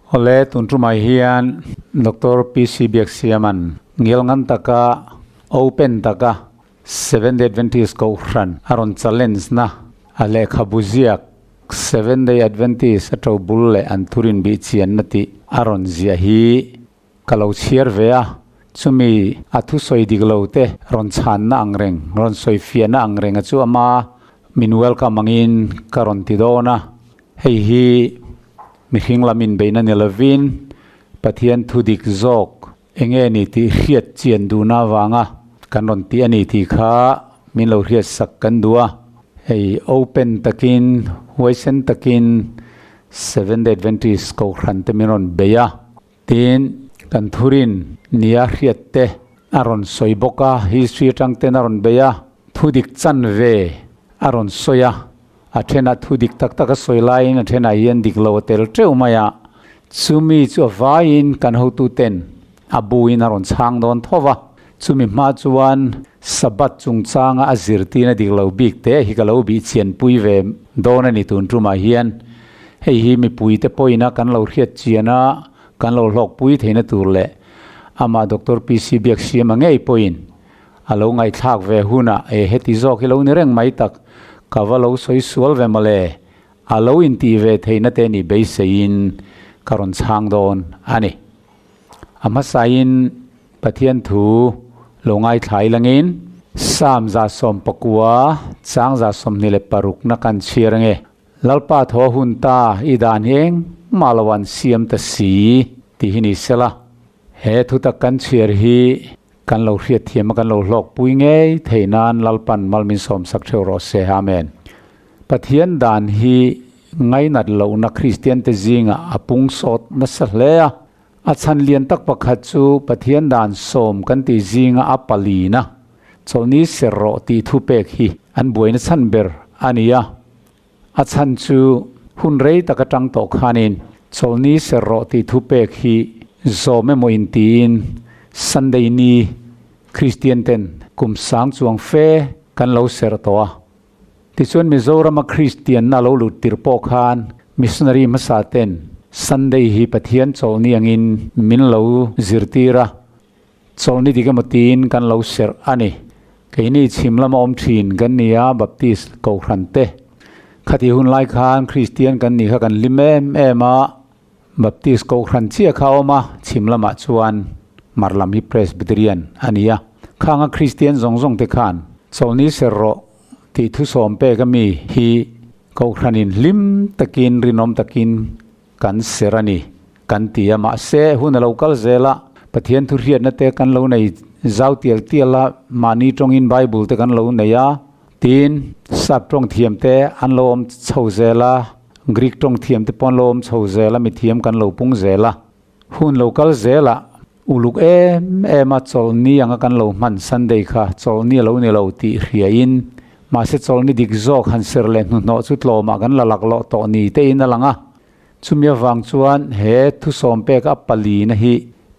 Awle, tun tumah hian Doctor PC Biaksiama'n ngialngan taka, open taka Seventh Day Adventist Kohhran a rawn challenge na a lehkhabu ziak Seventh Day Adventist a to bul leh an thurin bih chianna tih a rawn ziah hi ka lo chhiar ve a, chumi a thusawi dik lo te rawn chhanna ang reng, rawn sawi fiahna ang reng a chu ama min welcome angin ka rawn ti dawn a, hei hi mihring lam inbeihna ni lovin Pathian thu dik zawk enge ni tih hriat chian duhna avanga kan rawn tih a ni tih kha min lo hriat sak kan duh a, hei open takin huaisen takin Seventh Day Adventist Kohhran te min rawn bei a. Tin, kan thurin nia hriat te a rawn sawi bawk a, history atang ten a rawn bei a, thu dik chan ve a rawn sawi a, a thenah thu dik tak tak a sawi laiin a thenah hian dik lo a tel teuh mai a, chumi chu a vaiin kan hotu ten a buin a rawn chhang dawn tho va, chumi hma chuan Sabbath chungchanga a zirtirna dik lo bik te hi ka lo bih chianpui ve dawn a ni tun tumah hian. Hei hi mipuite pawina kan lo hriat chian a, kan lo hlawkpui theihna tur leh amah Doctor PC Biaksiama ngei pawhin a lo ngaihthlak ve hunah e heti zawk hi lo ni reng mai tak, ka va lo sawi sual ve mawle, a lo intih ve theihna te nih beiseiin ka rawn chhang dawn a ni. A hmasain Pathian thu lo ngaithla ilangin Psalm 119 chang 26 na kan chhiar ange. Lalpa thaw hun ta i dan hi engmah lo an siam ta si tih hi ni sela. He thutak kan chhiar hi kan lo hriatthiam a kan lo hlawkpui ngei thei nan Lalpan malmin sawmsak theuh rawh se. Amen. Pathian dan hi ngainat lohna Kristian te zingah a pung sawt nasa hle a. A chhan lian tak pakhat chu Pathian dan sawm kan tih zinga a palina chawlhni ser rawh tih thu pek hi an buaina chhan ber a ni a. A chhan chu hun rei tak atang tawh khanin chawlhni ser rawh tih thu pek hi zawm emaw intiin Sunday ni Kristian ten kum sang chuang fe kan lo serh tawh a. Tichuan Mizorama Kristianna lo lut tir pawh khan missionary hmasa ten Sunday hi Pathian chawlhni angin min lo zirtir a, chawlhni dik emaw tiin kan lo serh a ni. Keini chhim lama awm thin kan ni a, Baptist Kohhran te. Khati hun lai khan Kristian kan nih kha kan hlim em em a, Baptist Kohhran chiah kha a awm a, chhim lamah chuan mar lam hi Presbyterian a ni a. Khanga Kristian zawng zawng te khan chawlhni ser rawh tih thusawm pek a mi hi Kohhranin hlim takin rinawm takin kan ser a ni kan ti a, mahse hun a lo kal zel a, Pathian thuhriatna te kan lo nei zau tial tial a, mahni tawngin Bible te kan lo nei a, tin sap tawng thiam te an lo awm chho zel a, Greek tawng thiam te pawh an lo awm chho zel a, mithiam kan lo pung zel a. Hun lo kal zelah uluk em em a chawlhni anga kan lo hman Sunday kha chawlhni a lo ni lo tih hriain mahse chawlhni dik zawk han ser leh hnuhnawh chu tlawmah kan la laklawh tawh ni tein a lang a. Chumi avang chuan he thusawm pek a palina hi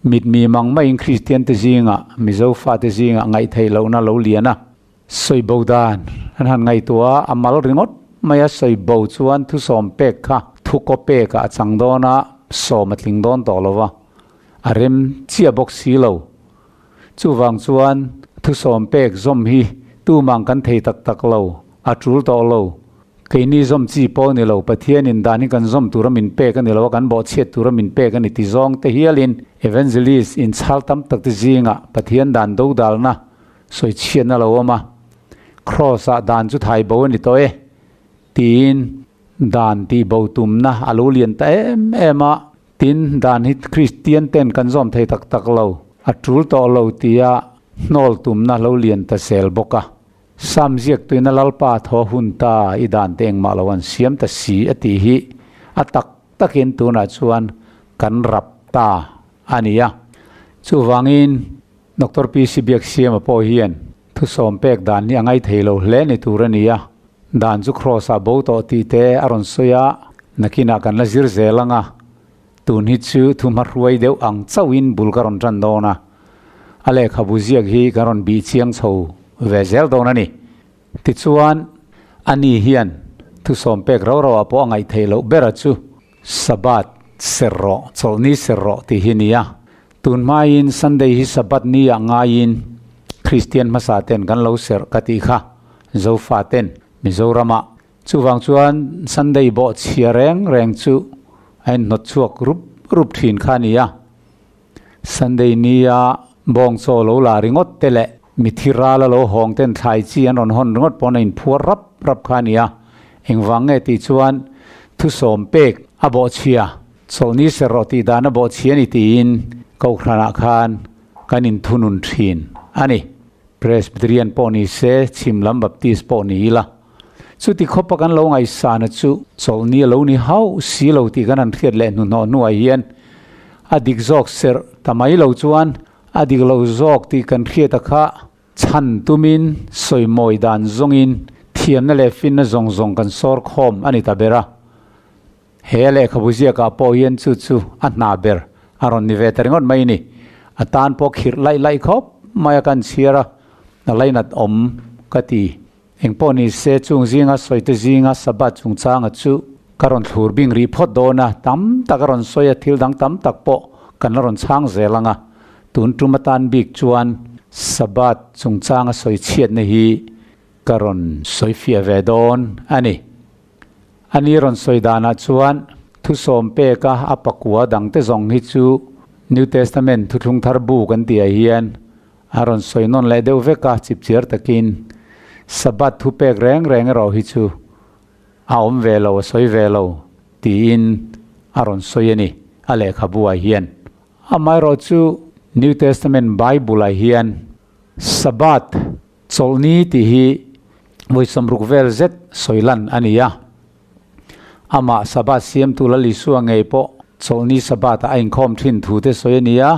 mitmi mang maiin Kristian te zingah Mizo fate zingah ngaihtheih lohna lo lian a. Sawi bo dan an han ngaihtuah a, a mal ringawt mai a, sawi bo chuan thusawm pek kha thukaw pekah a chang dawn a, sawm a tling dawn tawh lo va, a rem chiah bawk si lo. Chuvang chuan thusawm pek zawm hi tumang kan thei tak tak lo, a tul tawh lo. Keini zawm chi pawh a ni lo, Pathianin dan hi kan zawm tura min pek a ni lo a, kan bawhchhiat tura min pek a ni ti zawng te hialin Evangelist inchhal tam tak te zingah Pathian dan dodalna Sawi chhiatna lo awm a, Kraws-ah dan chu thai bo a ni tawh e, tiin dan tih bo tumna a lo lian ta em em a. Tin, dan hi Kristian ten kan zawm thei tak tak lo, a tul tawh lo tia hnawl tumna lo lian ta zel bawk a. Sam ziak tuina Lalpa thaw hun ta i dan te engmah lo an siam ta si a tih hi a tak takin tunah chuan kan rap ta a ni a. Chuvangin Doctor PC Biaksiama pawh hian thusawm pek dan hi a ngai thei lo hle ni tur a ni a, dan chu Kraws ah bo tawh tih te a rawn sawi a, nakinah kan la zir zel ang a, tun hi chu thu hmahruai deuh ang chauhin bul ka rawn tan dawn a, a lehkhabu ziak hi kan rawn bih chiang chho ve zel dawn a ni. Tichuan, ani hian thusawm pek rau rauah pawh a ngaih theih loh ber a chu Sabbath. Serh rawh, chawlhni serh rawh tih hi nia. Tun hmain Sunday hi Sabbath ni ah ngaiin Kristian hmasa ten kan lo serh ka tih kha Zofa ten Mizoram ah. Chuvang chuan Sunday bawh chhia reng reng chu a inhnawt chhuak rup rup thin kha nia. Sunday nia bawng chaw lo la ringawt te leh mithi ral a lo hawng ten thlai chi an rawn hawn ringawt pawn a inphuar rap rap kha a ni a. Engvang nge tih chuan thusawm pek a bawhchhia, chawlhni ser rawh tih dan a bawhchhia a ni tiin Kohhranah khan kan inthunun thin a ni. Presbyterian pawh ni se, chhim lam Baptist pawh ni ila. Chuti khawpa kan lo ngaihsana chu chawlhni a lo ni hauh si lo tih kan han hriat leh hnuhnawh hnuah hian a dik zawk serh ta mai lo chuan a dik lo zawk tih kan hriat a kha chhan tumin sawimawi dan zawngin thiamna leh finna zawng zawng kan sawr khawm a ni ta ber a. He lehkhabu ziakah pawh hian chu chu a hna ber a rawn ni ve ta ringawt mai ni. A tan pawh khirh laih laih khawp mai a kan chhiar a, a lainat awm ka ti. Engpawh ni se chung zinga sawite zinga Sabbath chungchanga chu ka rawn thlur bing rih phawt dawn a, tam tak a rawn sawi a, thil dang tam tak pawh kan la rawn chhang zel ang a, tun tum atan bik chuan Sabbath chungchanga sawi chhiatna hi ka rawn sawi fiah ve dawn a ni. A ni rawn sawi danah chuan thusawm peka a pakua dangte zawng hi chu New Testament thuthlung thar bu kan tihah hian A rawn sawi nawn leh deuh vek a, chipchiar takin Sabbath thu pek reng reng erawh hi chu a awm ve lo, a sawi ve lo tiin a rawn sawi a ni a lehkhabu ah hian. Amaherawh chu New Testament Bible ah hian Sabbath chawlhni tih hi vawi sawmruk vel zet sawi lan a ni a. Amah Sabbath siamtu Lal Isua ngei pawh chawlhni Sabbath ah a inkhawm thin thu te sawi a ni a.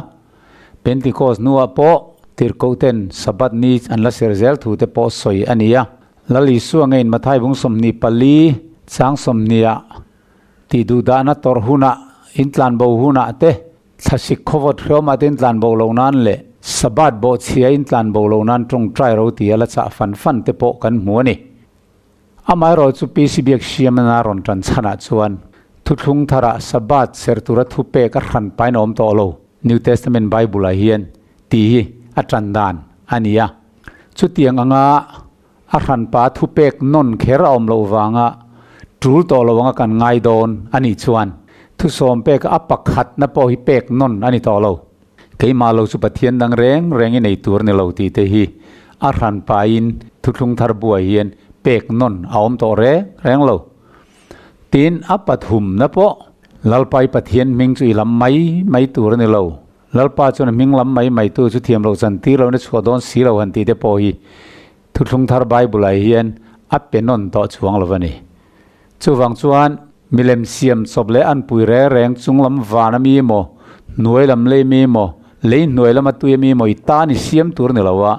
Pentikos hnuah pawh tirhkohten Sabbath ni an la ser zel thu te pawh sawi a ni a. Lal Isua ngeiin Mathai bung 24 chang 20 ah tih duhdahna tawrh hunah, intlanbo hunah te, thlasik khawvawt hriawmah te intlanbo lo nan leh Sabbath bawhchhia intlanbo lo nan tawngtai ro tia la chah fan fan te pawh kan hmu a ni. Amaherawh chu PC Biaksiamana rawn tan chhanah chuan Thuthlung tharah Sabbath ser tura thupek a hran pain a awm tawh lo, New Testament Bible-ah hian tih hi a tan dan a ni a. Chutiang anga a hranpa thupek nawn kher a awm loh vanga tul tawh lo anga kan ngai dawn a nih chuan thusawm pek a pakhatna pawh hi pek nawn a ni tawh lo. Keimah lo chu Pathian dang reng reng i nei tur ni lo tih te hi a hran pahin thuthlung thar buai hian pek nawn a awm tawh reng reng lo. Tin, a pathumna pawh Lalpa i Pathian hming chu i lam mai mai tur a ni lo. Lalpa chuan a hming lam mai mai tu chu thiam loh chan tir lohna chhuah dawn si lo han tih te pawh hi thuthlung thar Bible ah hian a pe nawn tawh chuang lo a ni. Chuvang chuan milem siam chawp leh an pui reng reng chung lam van a mi emaw, hnuai lam lei mi emaw, lei hnuai lama tui a mi emaw i tan i siam tur ni lo a,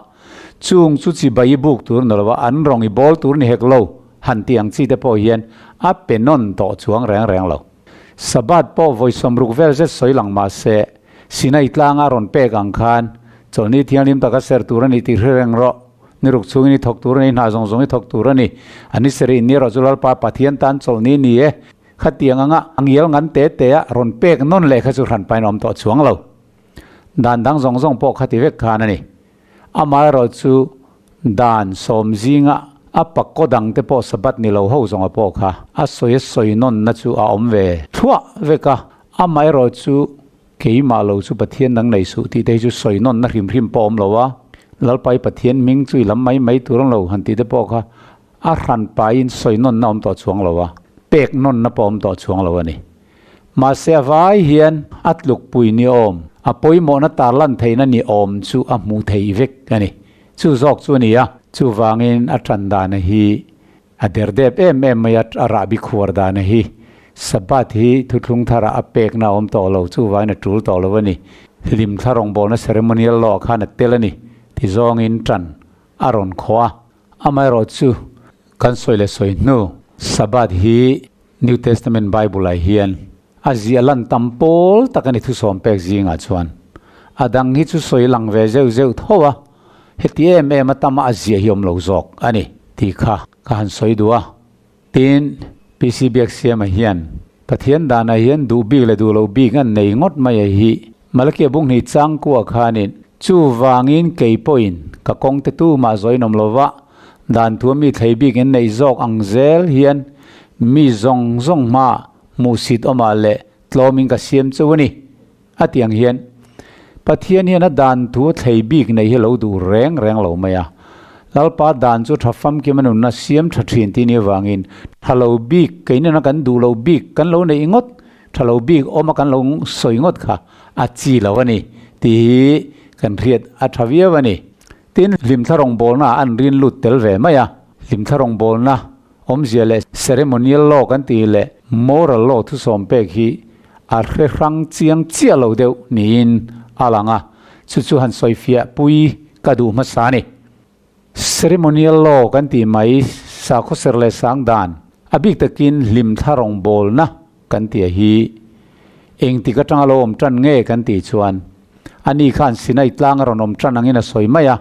chung chu chibai i buk tur ni lo a, an rawng i bawl tur ni hek lo han tih ang chi te pawh hian a pe nawn tawh chuang reng reng lo. Sabbath pawh vawi sawmruk vel zet sawi lang mah se, Sinai tlanga rawn pek ang khan chawlhni thianghlim taka ser tur a ni tih hre reng rawh. Ni ruk chhungin i thawk tur a ni, hna zawng zawng i thawk tur a ni. A ni serih ni erawh chu Lalpa Pathian tan chawlhni ni e. Khatiang anga a ngial ngan te te a rawn pek nawn leh kha chu hran pain a awm tawh chuang lo. Dan dang zawng zawng pawh khati vek khan a ni. Amaherawh chu dan sawm zinga a pakkaw dang te pawh Sabbath ni lo ho zawnga pawh kha a sawi a sawi nawnna chu a awm ve thluah vek a. Amaherawh chu Keimah lo chu Pathian dang nei suh tih te hi chu sawi nawnna hrim hrim pawh awm lo a, Lalpai Pathian hming chu i lam mai mai tur ang lo han tih te pawh kha a hran pahin sawi nawnna awm tawh chuang lo a, pek nawnna pawh awm tawh chuang lo a ni. Mahse a vai hian a tlukpui ni awm, a pawimawhna tarlan theihna ni awm chu a hmuh theih vek a ni. Chu zawk chu a ni a, chuvangin a tan dana hi A derdep em em mai a, a rahbi khuar dan a hi. Sabbath hi thuthlung tharah a pekna a awm tawh lo, chuvangin a tul tawh lo a ni. Hlim thla rawngbawlna ceremonial law ah khan a tel a ni ti zawngin tan a rawn khawh a. Amaherawh chu kan sawi leh sawi hnu, Sabbath hi New Testament Bible ah hian a ziah lan tam pawl tak a ni thusawm pek zingah chuan. A dang hi chu sawi lang ve zeuh zeuh tho a. Heti em em a tama a ziah hi awm lo zawk a ni tih kha ka han sawi duh a. Tin, PC Biaksiama hian Pathian danah hian duh bik leh duh loh bik an nei ngawt mai a hi. Malakia bung hnih changkua khanin, Chuvangin kei pawhin ka kawngte tumah zawinawm lova dan thua mi thlei bik in neih zawk ang zel hian mi zawng zawng hmaah hmuhsit awmah leh tlawmin ka siam cheu a ni. A ti ang hian, Pathian hian a dan thu thlei bik nei hi lo duh reng reng lo mai a. Lalpa dan chu tha famkim a nunna siam tha thin tih ni avangin tha lo bik kei nena kan duh lo bik kan lo neih ngawt, tha lo bik awma kan lo sawi ngawt kha a chi lo a ni tih hi kan hriat a tha viau a ni. Tin, hlimthla rawngbawlna ah an rin lut tel ve mai a, hlimthla rawngbawlna Awmzia leh ceremonial law kan tih leh moral law thusawm pek hi a hre hrang chiang chiah lo deuh niin a lang a, chu chu han sawifiah pui ka duh hmasa a ni. Ceremonial law kan tih mai sakhaw ser leh sang dan, a bik takin hlimthla rawngbawlna kan tih hi engtik atanga lo awm tan nge kan tih chuan ani khan Sinai tlang a rawn awm tan angin a sawi mai a,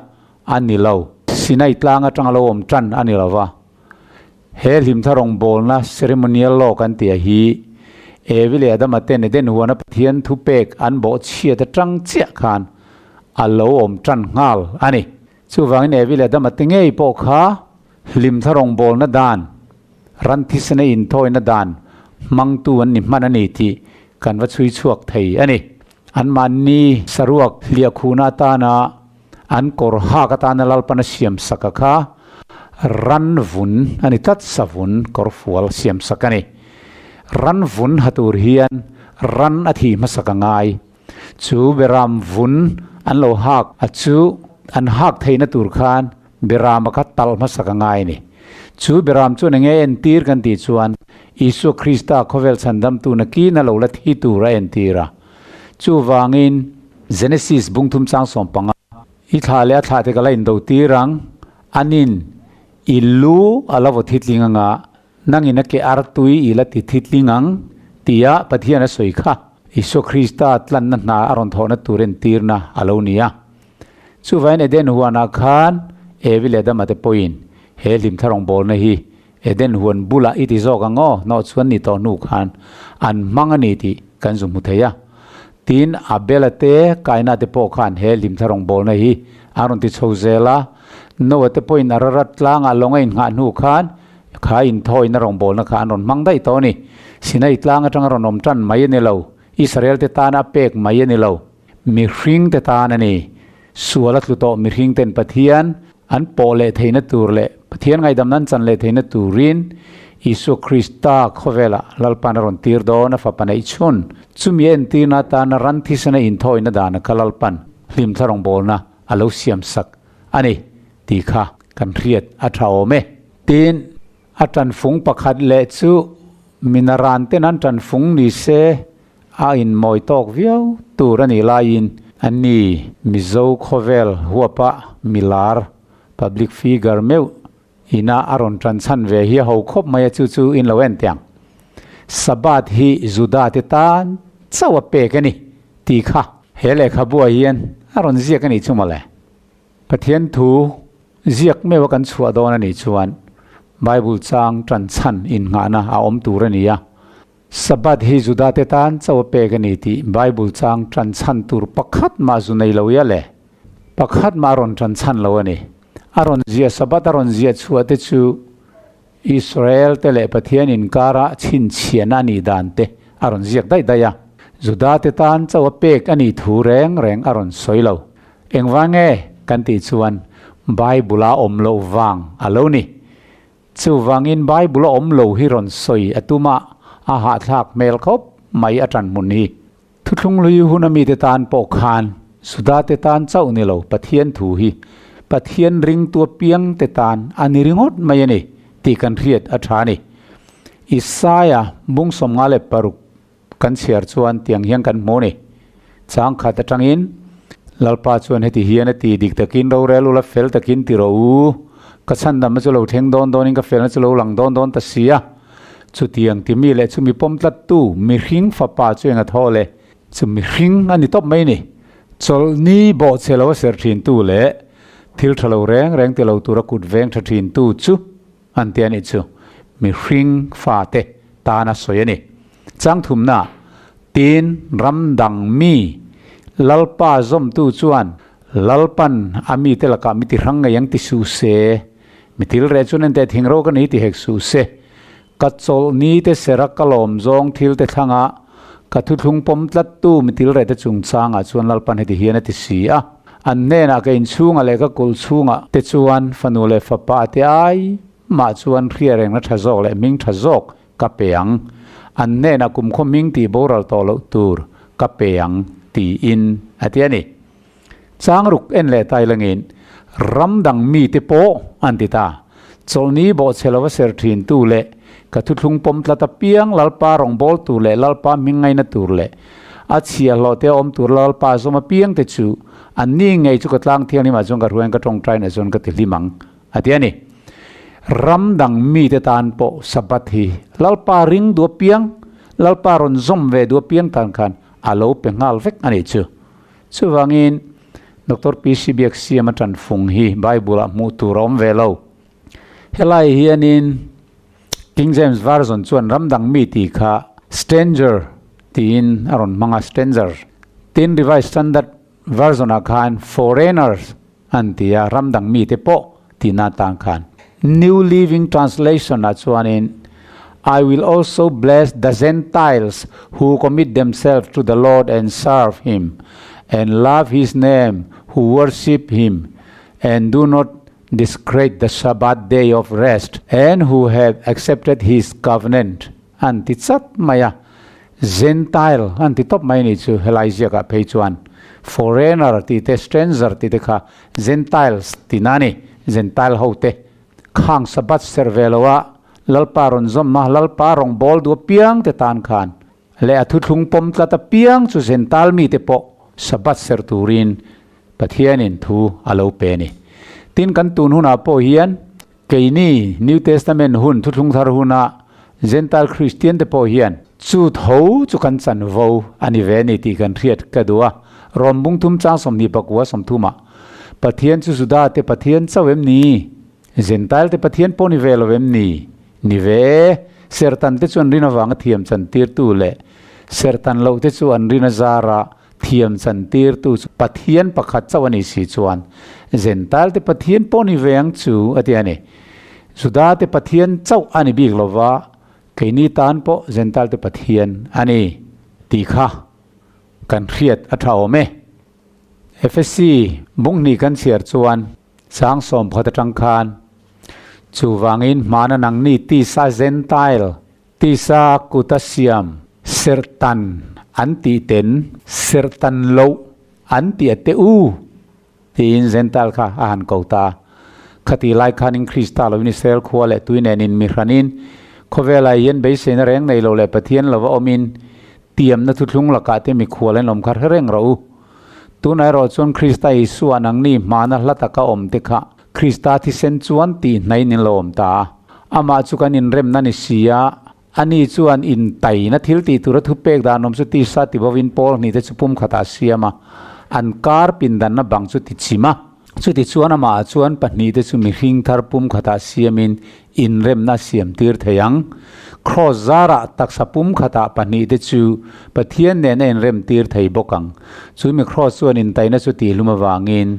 a ni lo. Sinai tlang atanga lo awm tan a ni lo va. He hlimthla rawngbawlna, ceremonial law kan tih a hi, Evi leh Adama ten Eden huana Pathian thupek an bawhchhiat atang chiah khan a lo awm tan nghal a ni. Chuvangin Evi leh Adama te ngei pawh kha hlimthla rawngbawlna dan, ran thisena inthawina dan hmangtu an ni hman a ni tih kan va chhui chhuak thei a ni. Anmahni saruak hliahkhuhna atana An kawr hak atana Lalpana siam sak a kha ran vun a ni tlat, savun kawr fual siam sak a ni. Ran vun ha tur hian ran a thih hmasak a ngai. Chu beram vun an lo hak a chu an hak theihna tur khan beram a kha talh hmasak a ngai a ni. Chu beram chuan enge entir kan tih chuan Isua Krista khawvel chhandamtu nakin a lo la thi tur a entir a. Chuvangin Genesis bungthum chang 15, I thlah leh a thlah te ka la indo tir ang, anin i lu a la vaw thitling anga nangin a ke ar tui i la ti thitling ang tia Pathian a sawi kha Isua Krista tlanna hna a rawn thawhna tur entirna a lo ni a. Chuvangin Eden huanah khan Evi leh Adama te pawhin he hlimthla rawngbawlna hi Eden huan bulah i ti zawk ang aw, hnawh chuan ni tawh hnu khan an hmang a ni tih kan zu hmu thei a. Tin, Abel-a te, Kaina te pawh khan he hlimthla rawngbawlna hi an rawn ti chho zel a. Noah te pawhin Ararat tlangah lawng a inngah hnu khan kha inthawina rawngbawlna kha an rawn hmang daih tawh a ni. Sinai tlang atanga rawn awm tan mai a ni lo, Israel te tana a pek mai a ni lo, mihring te tan a ni. Sual a tlu tawh mihring ten Pathian an pawh leh theihna tur leh Pathian ngaihdamna an chan leh theihna turin Isua Krista khawvelah Lalpan a rawn tir dawn a fapa neih chhun. Chumi a entirna atana ran thisena inthawina dana kha Lalpan hlimthla rawngbawlna a lo siam sak a ni tih kha kan hriat a tha awm e. Tin, a tanfung pakhat leh chu minaran ten an tanfung ni se A inmawi tawk viau tur a nih laiin a ni Mizo khawvel huapa milar, public figure, meuh ina a rawn tan chhan ve hi a ho khawp mai a, chu chu in lo en teh ang. Sabbath hi Juda te tan chauh a pek a ni tih kha he lehkhabuah hian a rawn ziak a nih chu mawle. Pathian thu ziak meuh a kan chhuah dawn a nih chuan Bible chang tan chhan innghahna a awm tur a ni a. Sabbath hi Judate tan chauh a pek a ni tih Bible chang tan chhan tur pakhat mah zu nei lo ia le. Pakhat mah a rawn tan chhan lo a ni. A rawn ziah Sabbath a rawn ziah chhuah te chu Israel te leh Pathian inkara chhinchhiahna a nih dan te a rawn ziak daih daih a. Judate tan chauh a pek a nih thu reng reng a rawn sawi lo. Engvang nge kan tih chuan Bible a awm loh vang a lo ni. Chuvangin Bible a awm lo hi rawn sawi a tum a, a hahthlak hmel khawp mai a ṭan hmun hi. Thuthlung hlui hun a mite tan pawh khan Judate tan chauh ni lo Pathian thu hi Pathian ringtu apiangte tan a ni ringawt mai a ni tih kan hriat a ṭha a ni. Isaia bung 56 kan chhiar chuan tiang hian kan hmu a ni. Chang khat atangin Lalpa chuan heti hian a ti, Dik takin rorel ula fel takin ti rawh u. Ka chhandamna chu lo thleng dawn dawnin ka felna chu lo lang dawn dawn ta si a. Chutiang ti mi leh chu mi pawm tlattu mihring fapa chu eng a thaw le? Chu mihring a ni tawp mai ni. Chawlhni bawhchhe lo a ser thintu leh thil tha lo reng reng ti lo tura kut veng tha thintu chu an ti a nih chu mihring fate tana sawi a ni. Chang thumna, Tin, ram dang mi Lalpa zawmtu chuan Lalpan a mite lakah mi ti hrang ngei ang ti suh se, mi til reh chuan enteh thing ro ka nei ti hek suh se. Ka chawlh ni te sera ka lawm zawng thil te thlangah ka thuthlung pawm tlattu mi til reh te chungchangah chuan Lalpan heti hian a ti si a, an hnenah ka inchhungah leh ka kulh chhungah te chuan fanu leh fapa te ai mah chuan hria rengna tha zawk leh hming tha zawk ka pe ang, an hnenah kumkhaw hming tih boral tawh loh tur ka pe ang tiin a ti a ni. Changruk en leh tai langin ram dang mite pawh an ti ta. Chawlhni bawhchhe lova ser thintu leh ka thuthlung pawm tlat apiang Lalpa rawngbâwl tur leh Lalpa hming ngaina tur leh a chhiahhlawh te awm tur Lalpa zawm apiang te chu an ni ngei chu ka tlang thianghlimah chuan ka hruaiin ka tawngtainah chuan ka ti hlim ang a ti a ni. Ram dang mite tan pawh Sabbath hi Lalpa ring duh apiang, Lalpa rawn zawm ve duh apiang tan khan a lo pe nghal vek a nih chu. Chuvangin Doctor PC Biaksiama tanfung hi Bible-ah hmuh tur a awm ve lo. Helai hianin King James Version chuan ram dang mi tih kha stranger tiin a rawn hmang a, stranger. Tin, Revised Standard Version-ah khan foreigners an ti a, ram dang mite pawh tihna atan khan. New Living Translation-ah chuanin, I will also bless the Gentiles who commit themselves to the Lord and serve him and love his name, who worship him and do not desecrate the Sabbath day of rest and who have accepted his covenant an ti chat mai a. Gentile an ti tawp mai a nih chu helai ziakah phei chuan foreigner tih te stranger tih te kha Gentiles tihna a ni. Gentile ho te khang Sabbath serh ve lo a Lalpa rawn zawm a, Lalpa rawn bawl duh apiang te tan khan leh a thuthlung pawm tlat apiang chu Gentile mite pawh Sabbath serh turin Pathianin thu a lo pe a ni. Tin kan tun hunah pawh hian Keini New Testament hun thuthlung thar huna Gentile Kristian te pawh hian chu tho chu kan chanvo a ni ve a ni tih kan hriat ka duh a. Rom bung thum chang 29 30 ah Pathian chu Juda te Pathian chauh em ni? Gentile te Pathian pawh ni ve lo em ni? Ni ve e. Sertan te chu an rin avanga thiam chantirtu leh sertan loh te chu an rin a zara Thiam chantirtu chu Pathian pakhat chauh a ni si chuan Gentile te Pathian pawh ni ve ang chu a ti a ni. Juda te Pathian chauh a ni bik lova, keini tan pawh Gentile te Pathian a ni tih kha kan hriat a tha awm e. Efesi bunghnih kan chhiar chuan chang 11 atang khan chuvangin hmana nangni tisa Gentile Tisa kuta siam serhtan an tih ten serhtan loh an tih a teh u tiin Gentile kha a han ko ta. Khati lai khanin Krista loin Israel khua leh tui nenin mi hranin khawvelah hian beiseina reng nei lo leh Pathian lova awmin tiamna thuthlung lakah te mikhual an awm kha hre reng rawh u. Tunah erawh chuan Krista Isua nangni hmana hla taka awm te kha Krista thisen chuan tih hnaiin in lo awm ta a. Amah chu kan inremna ni si a, ani chuan intaina thil tih tura thupek dan awm chu tisa ti bovin pawl hnih te chu pum khatah a siam a, an kar pindanna bang chu ti chim a. Chuti chuan amah chuan pahnih te chu mihring thar pum khatah siamin inremna a siam tir thei ang. Kraws zarah taksa pum khatah pahnih te chu Pathian nen a inrem tir thei bawk ang. Chu mi kraws chuan intaina chu tihhlum avangin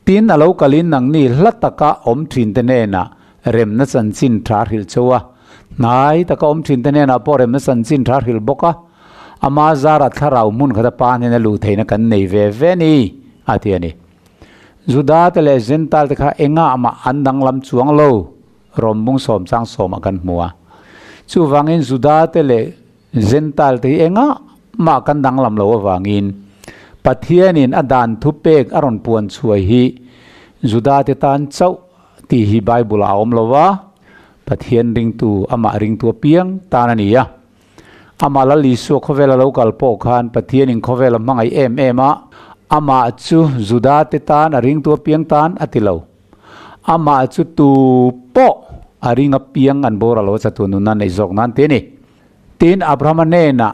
Tin, a lo kalin nangni hla taka awm thinte hnenah remna chanchin tha hrilh cheu a, hnai taka awm thinte hnenah pawh remna chanchin tha hrilh bawk a, ama zarah thlarau hmun khata pa hnena luh theihna kan nei ve ve ni, a ti a ni. Judate leh Gentile-te kha engah mah an danglam chuang lo, Rom bung sawm chang sawmah kan hmu a. Chuvangin Judate leh Gentile-te hi engah mah kan danglam lo avangin Pathianin a dan thupek a rawn puan chhuai hi Judate tan chauh tih hi Bible-ah a awm lo va, Pathian ringtu, amah ringtu apiang tan a ni a. Amah Lal Isua khawvela lo kal pawh khan Pathianin khawvel a hmangaih em em a, amah chu Judate tan a ringtu apiang tan a ti lo. Amah chu tu pawh a ring apiang an boral lo a chatu nunna neih zawk nan ti a ni. Tin, Abrahama hnenah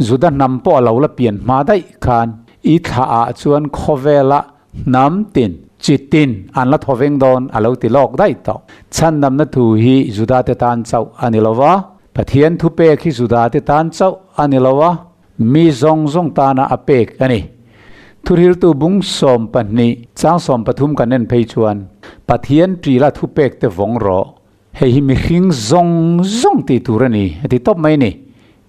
Juda hnam pawh a lo la pian hma daih khan i thlah ah chuan khawvela hnam tin, chi tin an la thaw veng dawn a lo ti lawk daih tawh. Chhandamna thu hi Juda te tan chauh a ni lo va, Pathian thupek hi Juda te tan chauh a ni lo a, mi zawng zawng tana a pek a ni. Thuhriltu bung 12 chang 13 kan en phei chuan, Pathian ṭila thupek te vawng rawh, hei hi mihring zawng zawng tih tur a ni, a ti tawp mai a ni.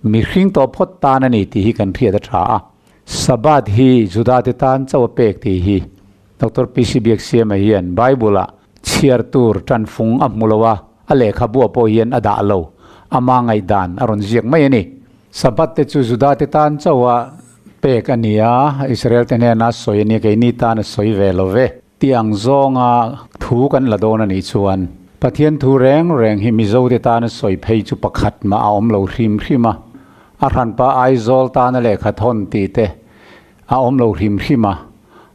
Mihring tawh phawt tan a ni tih hi kan hriat a ṭha a. Sabbath hi Juda te tan chauh a pek tih hi Doctor PC Biaksiama hian Bible-ah chhiar tur ṭanfung a hmu lo a, a lehkhabuah pawh hian a dah lo. Ama ngaihdan a rawn ziak mai a ni. Sabbath te chu Juda te tan chauh a pek a ni a, Israel te hnena sawi a nia, keini tan a sawi ve lo ve. Tih ang zawnga thu kan la dawn a nih chuan Pathian thu reng reng hi Mizo te tana sawi phei chu pakhat mah a awm lo hrim hrim a, a hranpa Aizawl tana lehkha thawn tih te a awm lo hrim hrim a.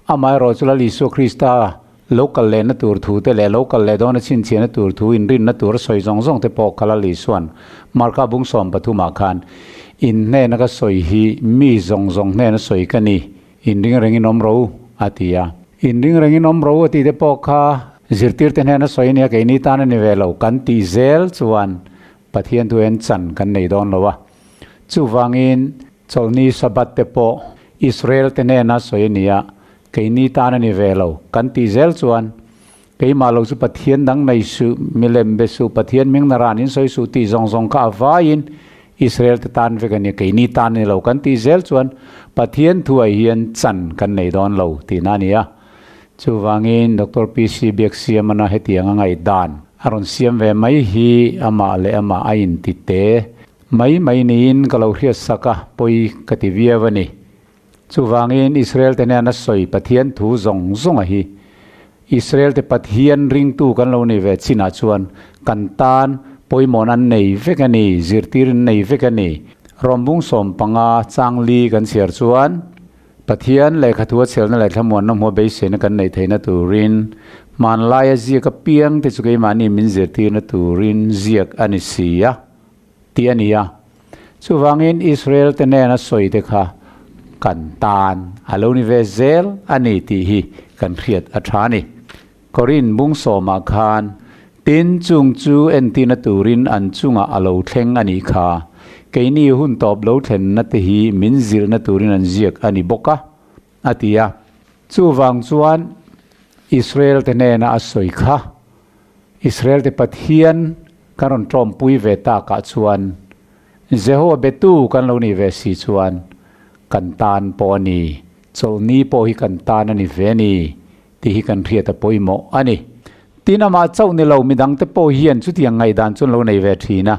Amaherawh chu Lal Isua Krista lo kal lehna tur thu te leh lo kal leh dawna chhinchhiahna tur thu inrinna tur a sawi zawng zawng te pawh kha Lal Isua'n Marka bung 13 ah khan in hnena ka sawi hi mi zawng zawng hnena sawi ka ni Inring rengin awm ro u, a ti a. Inring rengin awm ro u a tih te pawh kha zirtirte hnena sawi a nia, keini tan a ni ve lo, kan tih zel chuan Pathian thu en chan kan nei dawn lo a. Chuvangin Chawlhni Sabbath te pawh Israel te hnena sawi a nia, keini tan a ni ve lo, kan tih zel chuan keimah lo chu Pathian dang nei suh, milem be suh, Pathian hming na ran in sawi suh tih zawng zawng kha a vaiin Israel te tan vek a nia, keini tan a ni lo kan tih zel chuan Pathian thuai hian chan kan nei dawn lo tihna a ni a. Chuvangin Doctor PC Biaksiamana hetiang a ngaihdan a rawn siam ve mai hi amah leh amah a inti te mai mai niin ka lo hriatsak a, pawi ka ti viau a ni. Chuvangin Israel te hnena sawi Pathian thu zawng zawnga hi Israel te Pathian ringtu kan lo ni ve chinah chuan kan tan pawimawhna an nei vek a ni, zirtir an nei vek a ni. Rawmbung 15 chang li kan chhiar chuan Pathian lehkha thu a chhelna leh thlamuanna hmua beiseina kan neih theihna turin hmanlaia ziak apiang te chu keimahni min zirtirna turin ziak a ni si a. Tih a ni a. Chuvangin Israel te nena sawi te kha kan tan a lo ni ve zel a ni tih hi kan hriat a tha a ni. Korin bung sawmah khan tin chung chu entirna turin an chungah a lo thleng a nih kha. Keini hun tawp lo thlenna te hi min zirna turin an ziak a ni bawk a, a ti a. Chuvang chuan Israel te nena a sawi kha Israel te Pathian kan rawn tawmpui ve takah chuan Jehovah betu kan lo nih ve si chuan kan tan pawh a ni, chawlhni pawh hi kan tan a ni ve a ni tih hi kan hriat a pawimawh a ni. Tin amah chauh ni lo midangte pawh hian chutiang ngaihdan chu an lo nei ve thin a.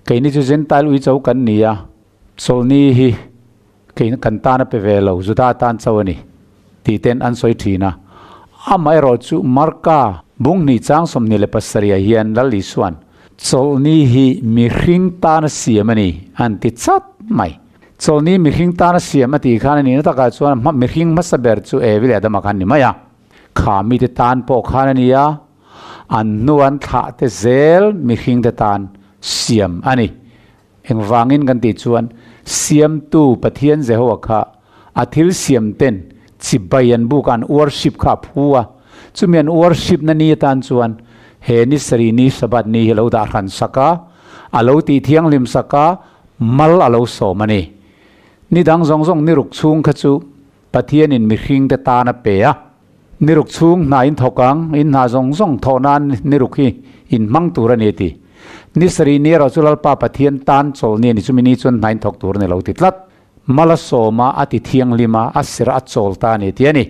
Keini chu Gentile uicho kan ni a, chawlhni hi kei kan tan a pe ve lo, Juda tan chauh a ni tih ten an sawi thin a. Amaherawh chu Marka bung hnih chang 27 ah hian Lal Isua'n Chawlhni hi mihring tana siam a ni an ti chat mai. Chawlhni mihring tana siam a tih khan a nihna takah chuan mihring hmasa ber chu Evi leh Adama khan ni mai a. Kha mite tan pawh khan a ni a, an hnu an thlah te zel mihring te tan siam a ni. Engvangin kan tih chuan Siamtu Pathian Jehovah kha a thil siam ten chibai an buk a, an worship kha a phu a. Chumi an worship na ni atan chuan he ni sarih ni Sabbath ni hi a lo dah hran sak a, a lo tih thianghlim sak a, mal a lo sawm a ni. Ni dang zawng zawng ni ruk chhung kha chu Pathianin mihring te tan a pe a. Ni ruk chhung hna in thawk ang, in hna zawng zawng thawh nan ni ruk hi in hmang tur a ni a ti. Ni sarih ni erawh chu Lalpa Pathian tan chawl ni a ni, chumi ni chuan hna in thawk tur a ni lo ti tlat. Mala sawma a ti thianghlim a, a sirah a chawl ta a ni ti a ni.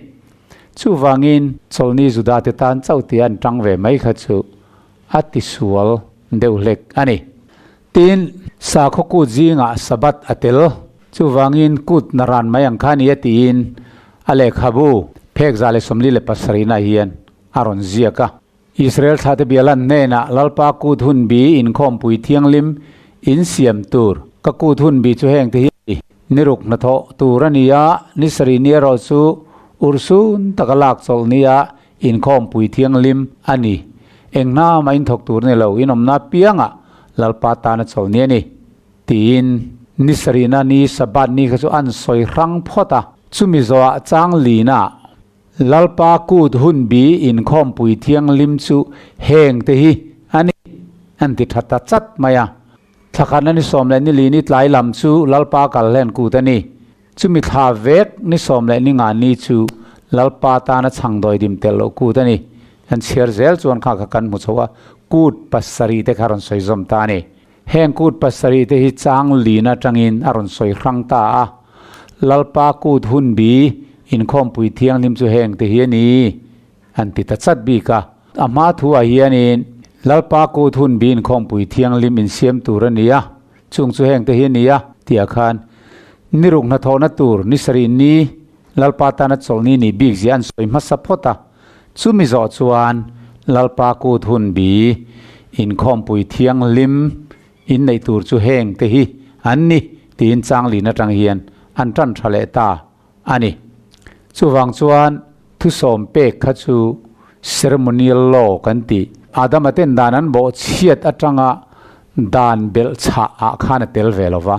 Chuvangin chawlni Juda te tan chauh tia an tang ve mai kha chu a ti sual deuh hlek a ni. Tin, sakhaw kut zingah Sabbath a tel. Chuvangin kut na ran mai ang kha nia tiin a lehkhabu phek 147 na hian a rawn ziak a. Israel thlate bialan hnenah Lalpa kut hun bi inkhawmpui thianghlim in siam tur. Ka kut hun bi chu heng te hi ni ruk hnathawh tur a ni a, ni sarih ni erawh chu urhsun taka lak chawlh nia Inkhawmpui thianghlim a ni. Eng hna mah in thawk tur ni lo, in awmna piangah Lalpa tana chawlh ni a ni, tiin ni sarihna ni Sabbath ni kha chu an sawi hrang phawt a. Chumi zawhah chang lina Lalpa kut hun bi inkhawmpui thianghlim chu heng te hi a ni, an ti tha ta chat mai a. Thla khatna ni 12 ni tlai lam chu Lalpa kal hlen kut a ni. Chumi thla vek ni 15 ni chu Lalpa tana chhangdawi dim tel loh kut a ni. Kan chhiar zel chuan kha kha kan hmu chho a, kut pasarih te kha rawn sawi zawm ta a ni. Heng kut pasarih te hi chang lin atangin a rawn sawi hrang ta a, Lalpa kut hun bi inkhawmpui thianghlim chu heng te hi a ni an ti ta chat bik a. A hma thu ah hianin Lalpa kut hun bi inkhawmpui thianghlim insiam tur a ni a, chung chu heng te hi a ni a tih ah khan ni ruk hnathawhna tur ni sarih ni Lalpa tana chawlhni nih bik zia an sawi hmasa phawt a, chumi zawh chuan Lalpa kut hun bi inkhawmpui thianghlim inneih tur chu heng te hi an ni tiin Changlin atang hian an tan tha leh ta a ni. Chuvang chuan thusawm pek kha chu ceremonial law kan tih Adama ten dan an bawh chhiat atanga dan belh chhah ah khan a tel ve lova.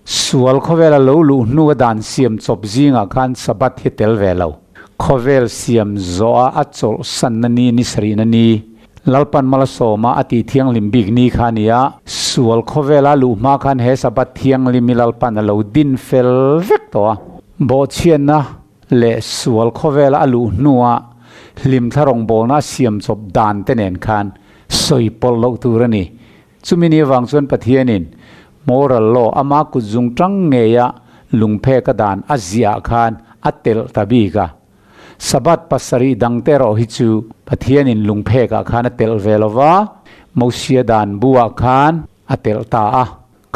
Sual khawvela lo luh hnua dan siam chawp zingah khan Sabbath hi tel ve lo. Khawvel siam zawha a chawlh sanna ni ni sarihna ni, Lalpan mala sawma a tih thianghlim bik ni kha a ni a. Sual khawvela luh hma khan he Sabbath thianghlim hi Lalpan a lo din fel vek tawh a. Bawhchhiatna leh sual khawvela a luh hnua hlimthla rawngbawlna a siam chawp dan te nen khan sawi pawlh loh tur a ni. Chumi ni avang chuan Pathianin moral law ama kut zung tang ngeia lungphek a dan a ziah khan a telh ta bik a. Sabbath pasarih dang te erawh hi chu Pathianin lungphekah khan a telh ve lo va, Mosia dan buah khan a telh ta a.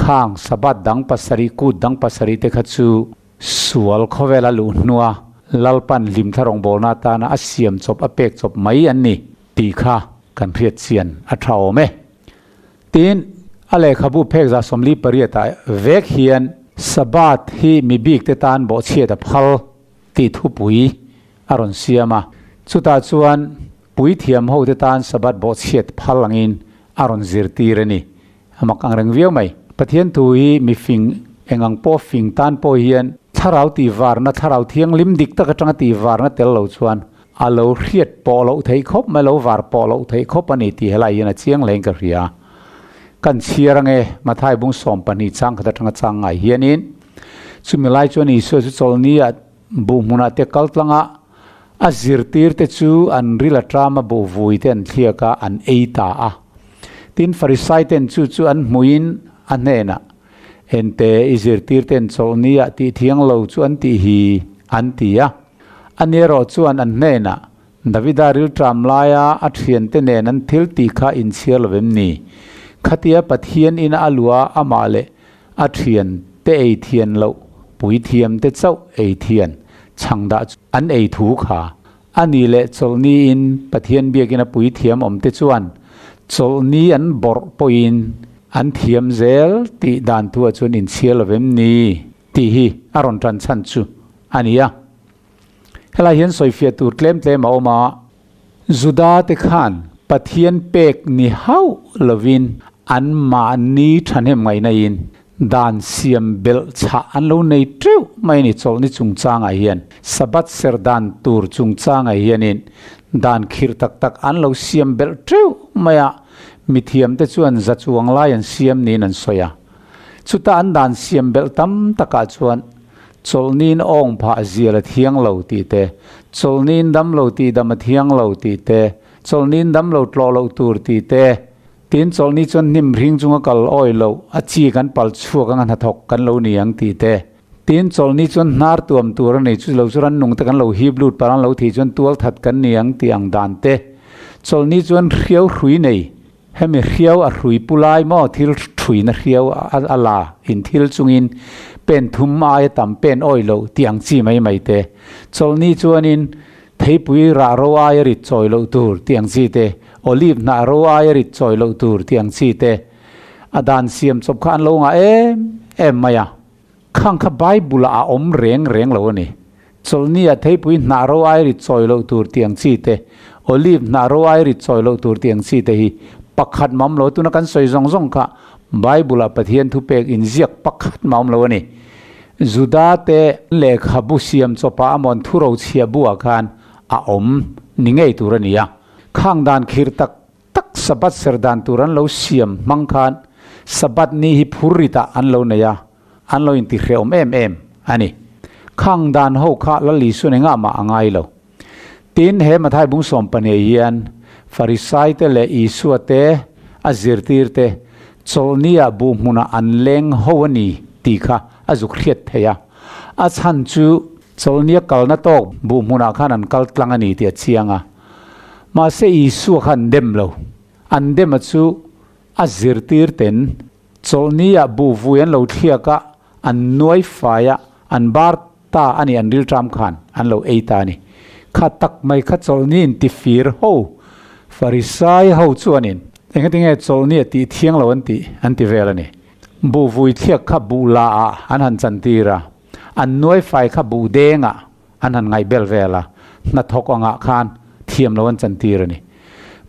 Khang Sabbath dang pasarih kut dang pasarih te kha chu sual khawvela luh hnua Lalpan hlimthla rawngbawlna atana a siam chawp a pek chawp mai an ni tih kha kan hriat chian a tha awm e. Tin, a lehkhabu phek 48 ah vek hian Sabbath hi mi bik te tan bawhchhiat a phal tih thupui a rawn siam a. Chutah chuan puithiam ho te tan Sabbath bawhchhiat phal angin a rawn zirtir a ni. A mak ang reng viau mai. Pathian thu hi mi fing eng ang pawh fing tan pawh hian thlarau tih varna, thlarau thianghlim dik tak atanga tih varna tel lo chuan a lo hriat pawh loh theih khawp mai, lo var pawh loh theih khawp a ni tih helai hian a chiang hlein ka hria. Kan chhiar ange, Mathai bung 12 chang khat atanga chang ngai hianin, chumi lai chuan Isua chu chawlhni-ah buh hmunah te kal tlanga a zirtir te chu an ril atama buh vui te an thliak a, an ei ta a. Tin, Farisai ten chu chu an hmuhin a hnenah, Ente i zirtir ten chawlhni-ah tih thiang lo chu an tih hi, an ti a. Ani erawh chuan an hnenah, Davida rilṭam laia a ṭhiante nen an thil tih kha inchhiar lo vem ni? Khatia Pathian ina a luh a amah leh a ṭhiante ei thian loh puithiamte chauh ei thian chhangdah chu an ei thu kha. Ani leh chawlhniin Pathian biakina puithiam awmte chuan chawlhni an bawrh pawhin an thiam zel tih dan thuah chuan inchhiar lo vem ni? Tih hi a rawn ṭan chhan chu a ni a. Helai hian sawifiah tur tlem tlem a awm a, Juda te khan Pathian pek ni hauh lovin an mahni thahnem ngaihna-in dan siam belh chhah an lo nei teuh mai a ni. Chawlhni chungchangah hian Sabbath ser dan tur chungchangah hianin dan khirh tak tak an lo siam belh teuh mai a, mithiamte chuan za chuang lai an siam niin an sawi a. Chuta an dan siam belh tam takah chuan chawlhniin awng phah zial a thiang lo tih te, chawlhniin dam lo tih dam a thiang lo tih te, chawlhniin dam lo tlawh loh tur tih te, tin chawlhni chuan hnim hring chunga kal awi loh a chi kan pal chhuak anga hnathawk kan lo ni ang tih te, tin chawlhni chuan hnar tuam tur a nei chu lo chu rannung te kan lo hip lut parang lo thih chuan tual that kan ni ang tih ang dan te, chawlhni chuan hriau hrui nei Hemi hriau a hrui pu lai maw thil thuina hriau a la in thil chungin pen thum aia tam pen awi loh tih ang chi mai mai te. Chawlhni chuanin theipui rah ro aia rit chawi loh tur tih ang chi te, olive hnah ro aia rit chawi loh tur tih ang chi te. A dan siam chawp kha an lo ngah em em mai a. Khang kha Bible ah a awm reng reng lo a ni. Chawlhni ah theipui hnah ro ai rit chawi loh tur tih ang chi te, olive hnah ro ai rit chawi loh tur tih ang chi te hi pakhat mah awm lo. Tuna kan sawi zawng zawng kha Bible ah Pathian thupek inziak pakhat mah awm lo a ni. Juda te lehkhabu siam chawpah amawn thuro chhia bu ah khan a awm ni ngei tur a ni a. Khang dan khir tak tak Sabbath ser dan tur an lo siam hmang khan Sabbath ni hi phurrit-ah an lo nei a, an lo intihrehawm em em a ni. Khang dan ho kha Lal Isuan engah mah a ngai lo. Tin, he Mathai bung 12 hian Farisaite leh Isua te, a zirtirte, chawlhnia buh hmunah an leng ho a ni tih kha a zuk hriat theih a. A chhan chu chawlhnia kalna tawk buh hmunah khan an kal tlang a ni tih a chiang a. Mahse Isua kha an dem lo. An dem a chu a zirtirten chawlhnia buh vui an lo thliak a, an nuai fai a, an bar ta a ni, an rilṭam khan an lo ei ta a ni. Kha tak mai kha chawlhni in ti fir ho, Farisai ho chuanin engati nge chawlhni a tih thiang lo an tih an ti vel a ni. Buh vui thliak kha buh la ah an han chantir a, an nuai fai kha buh deng ah an han ngaih bel vel a, hnathawk angah khan thiam lo an chantir a ni.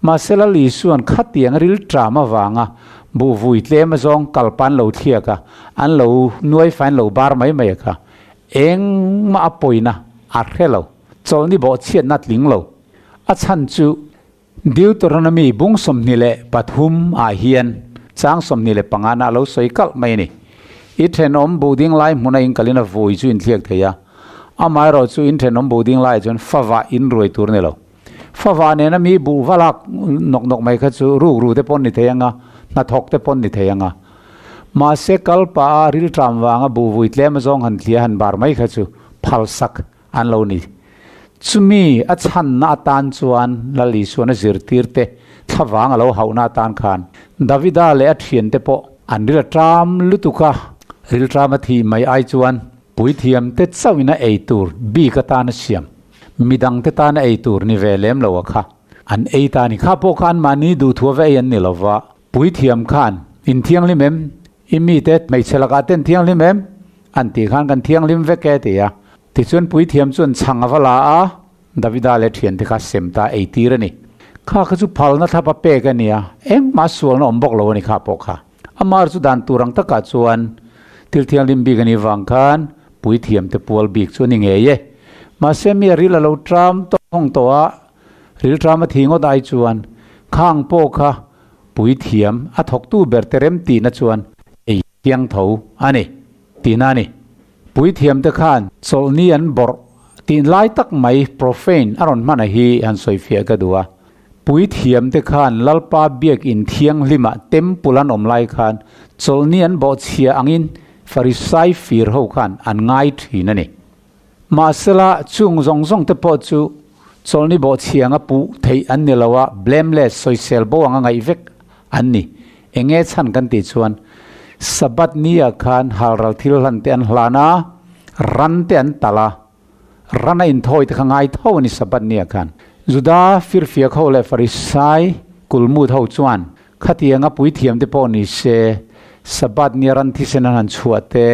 Mahse Lal Isua'n khatiang rilṭam avanga buh vui tlem azawng kalpa an lo thliak a, an lo nuai fai an lo bar mai mai a kha engmah a pawina a hre lo, chawlhni bawhchhiatna a tling lo. A chhan chu Deuteronomy bung 23 ah hian chang 25 na a lo sawi kalh mai a ni. I thenawm buh ding lai hmuna in kalin a vui chu in thliak thei a, amaherawh chu in thenawm buh ding laiah chuan favah in ruai tur a ni lo. Favah nena mi buh va lak nawk nawk mai kha chu ruk ru te pawn ni thei anga, hnathawk te pawn ni thei anga. Mahse kalpa a rilṭam vanga buh vui tlem azawng han thlia han bar mai kha chu phalsak an lo ni. Chumi a chhanna atan chuan Lal Isuan a zirtirte thlavang a lo hauhna atan khan Davida leh a thiante pawh an ril a ṭam lutuk a, rilṭam a thih mai ai chuan puithiamte chauhin a ei tur bik atan a siam. Midangte tana ei tur ni ve lem lo a kha an ei ta ni. Kha pawh kha anmahni duhthua va ei an ni lo va, puithiam khan in thianghlim em? I mite hmeichhe lakah te an thianghlim em? An tih khan kan thianghlim vek e ti a. Tichuan puithiam chuan chhang a va la a, Davida leh thiante kha sem ta ei tir a ni. Kha kha chu phalna thlapa pek a ni a, engmah sualna awm bawk lo a ni kha pawh kha. Amar chu dan tur ang takah chuan thil thianghlim bik a nih vang khan puithiamte pual bik chu a ni ngei e. Mahse mi a ril a lo tram tawng tawh a, ril tram a thi ngawt ai chuan khang pawh kha puithiam a thawktu ber te rem tihna chuan ei thiang tho a ni tihna a ni. Puithiamte khan chawlhni an bawrh tih lai tak mai profane a rawn hman a hi han sawifiah ka duh a. Puithiamte khan Lalpa biakinn thianghlimah temple an awm lai khan chawlhni an bawhchhia angin Farisai fir ho khan an ngai thin a ni. Mahsela chung zawng zawng te pawh chu chawlhni bawhchhia anga puh theih an ni lo a, blameless, sawisel bo anga ngaih vek an ni. Enge chhan kan tih chuan Sabbath ni ah khan halral thil hlan te an hlan a, ran te an talh a, Ran a inthawi te kha ngai tho a ni Sabbath nia khan. Juda firfiak ho leh Farisai kulmut ho chuan khatianga puithiam te pawh ni se Sabbath nia ran thisen an han chhuah te,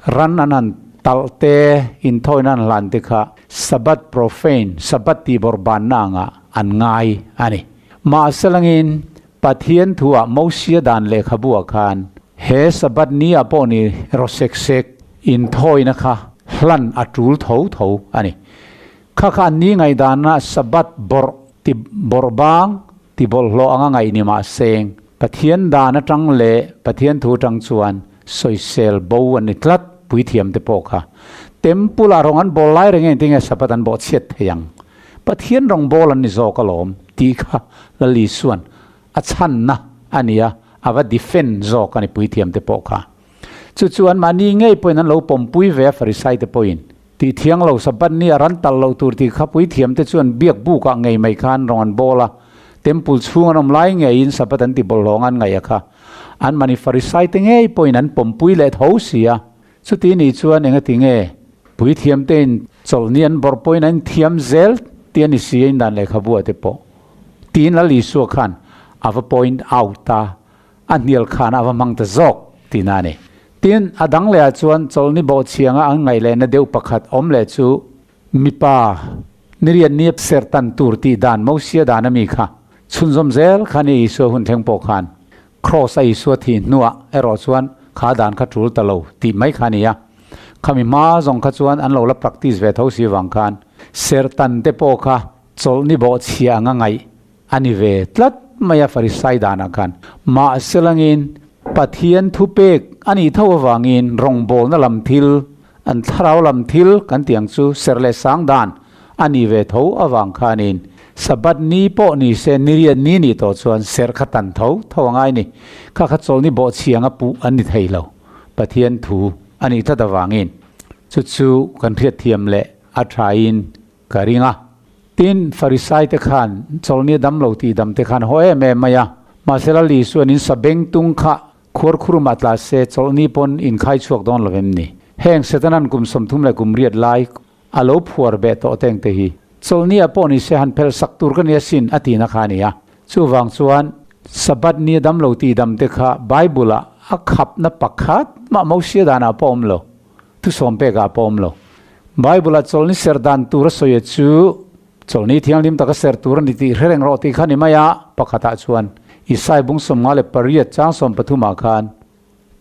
ran an han talh te, inthawina an hlan te kha Sabbath profane, Sabbath tih bawrhbanna angah an ngai a ni. Mahse langin Pathian thuah Mosia dan lehkhabuah khan he Sabbath ni ah pawh ni rawsek sek inthawina kha hlan a tul tho tho a ni. Kha kha an ni ngaihdana Sabbath bawrh ti bawrh bang ti bawlhhlawh anga ngaih ni mah seng Pathian dan atang leh Pathian thu atang chuan sawisel bo an ni tlat puithiam te pawh kha Temple ah rawng an bawl lai reng engtin nge Sabbath an bawhchhiat thei ang? Pathian rawngbâwl an ni zâwk alawm tih kha Lal Isua'n a chhanna a ni a, a va defend zâwk a ni puithiamte pawh kha. Chu chu anmahni ngei pawhin an lo pawmpui ve a Farisaite pawhin. Tih thiang lo Sabbath ni a ran talh loh tur tih kha puithiamte chuan biak bûkah ngei mai khan rawn an bâwl a, Temple chhûng an awm lai ngeiin Sabbath an ti bawlhhlawng an ngaih a kha. Anmahni Farisaite ngei pawhin an pawmpui leh tho si a. Chuti nih chuan engati nge puithiamtein chawlhni an bawrh pawhin an inthiam zel tih a ni si a indan lehkhabu ah te pawh tiin Lal Isua khan a va point out a, a hnial khan a va hmang ta zawk tihna a ni. Tin, a dang lehah chuan chawlhni bawhchhianga an ngaih lehna deuh pakhat awm leh chu mipa niriat niap serh tan tur tih dan Mosia dan a mi kha chhunzawm zel kha ni Isua hun thleng pawh khan Kraws a Isua thih hnuah erawh chuan kha dan kha tul ta lo tih mai kha a ni a. Khami hma zawng kha chuan an lo la practice ve tho si vang khan serhtan te pawh kha chawlhni bawhchhia anga ngaih a ni ve tlat mai a Farisai danah khan. Mahse langin Pathian thupek ani tho awangin rawngbawlna lam thil, an thlarau lam thil kan tih ang chu serh leh sang dan a ni ve tho avang khanin Sabbath ni pawh ni se niriat ni nih tawh chuan serh kha tan tho tho a ngai ni. Kha kha chawlni bawhchhiang a puh an ni thei lo. Pathian thu a nih tlat avangin chu chu kan hriatthiam leh a thain ka ring a. Tin, Farisai te khan chawlhni dam lo tih dam te khan haw em em mai a. Mahse Lal Isuan in sabeng tung kha khuar khurumah tla se chawlhni pawn in khai chhuak dawn lo em ni? Heng Setanan kum 30 leh kum riat lai a lo phuar beh tawh teng te hi chawlhni ah pawh ni se han phelh sak tur ka ni asin a tihna kha a ni a. Chuvang chuan Sabbath ni dam lo tih dam te kha Bible ah a khapna pakhat mah Mosia danah pawh a awm lo. Thusawm pekah pawh awm lo. Bible-ah chawlhni ser dan tur a sawi chu chawlhni thianghlim taka ser tur a ni tih hre reng rawh tih kha ni mai a. Pakhatah chuan Isai bung 58 chang 13 ah khan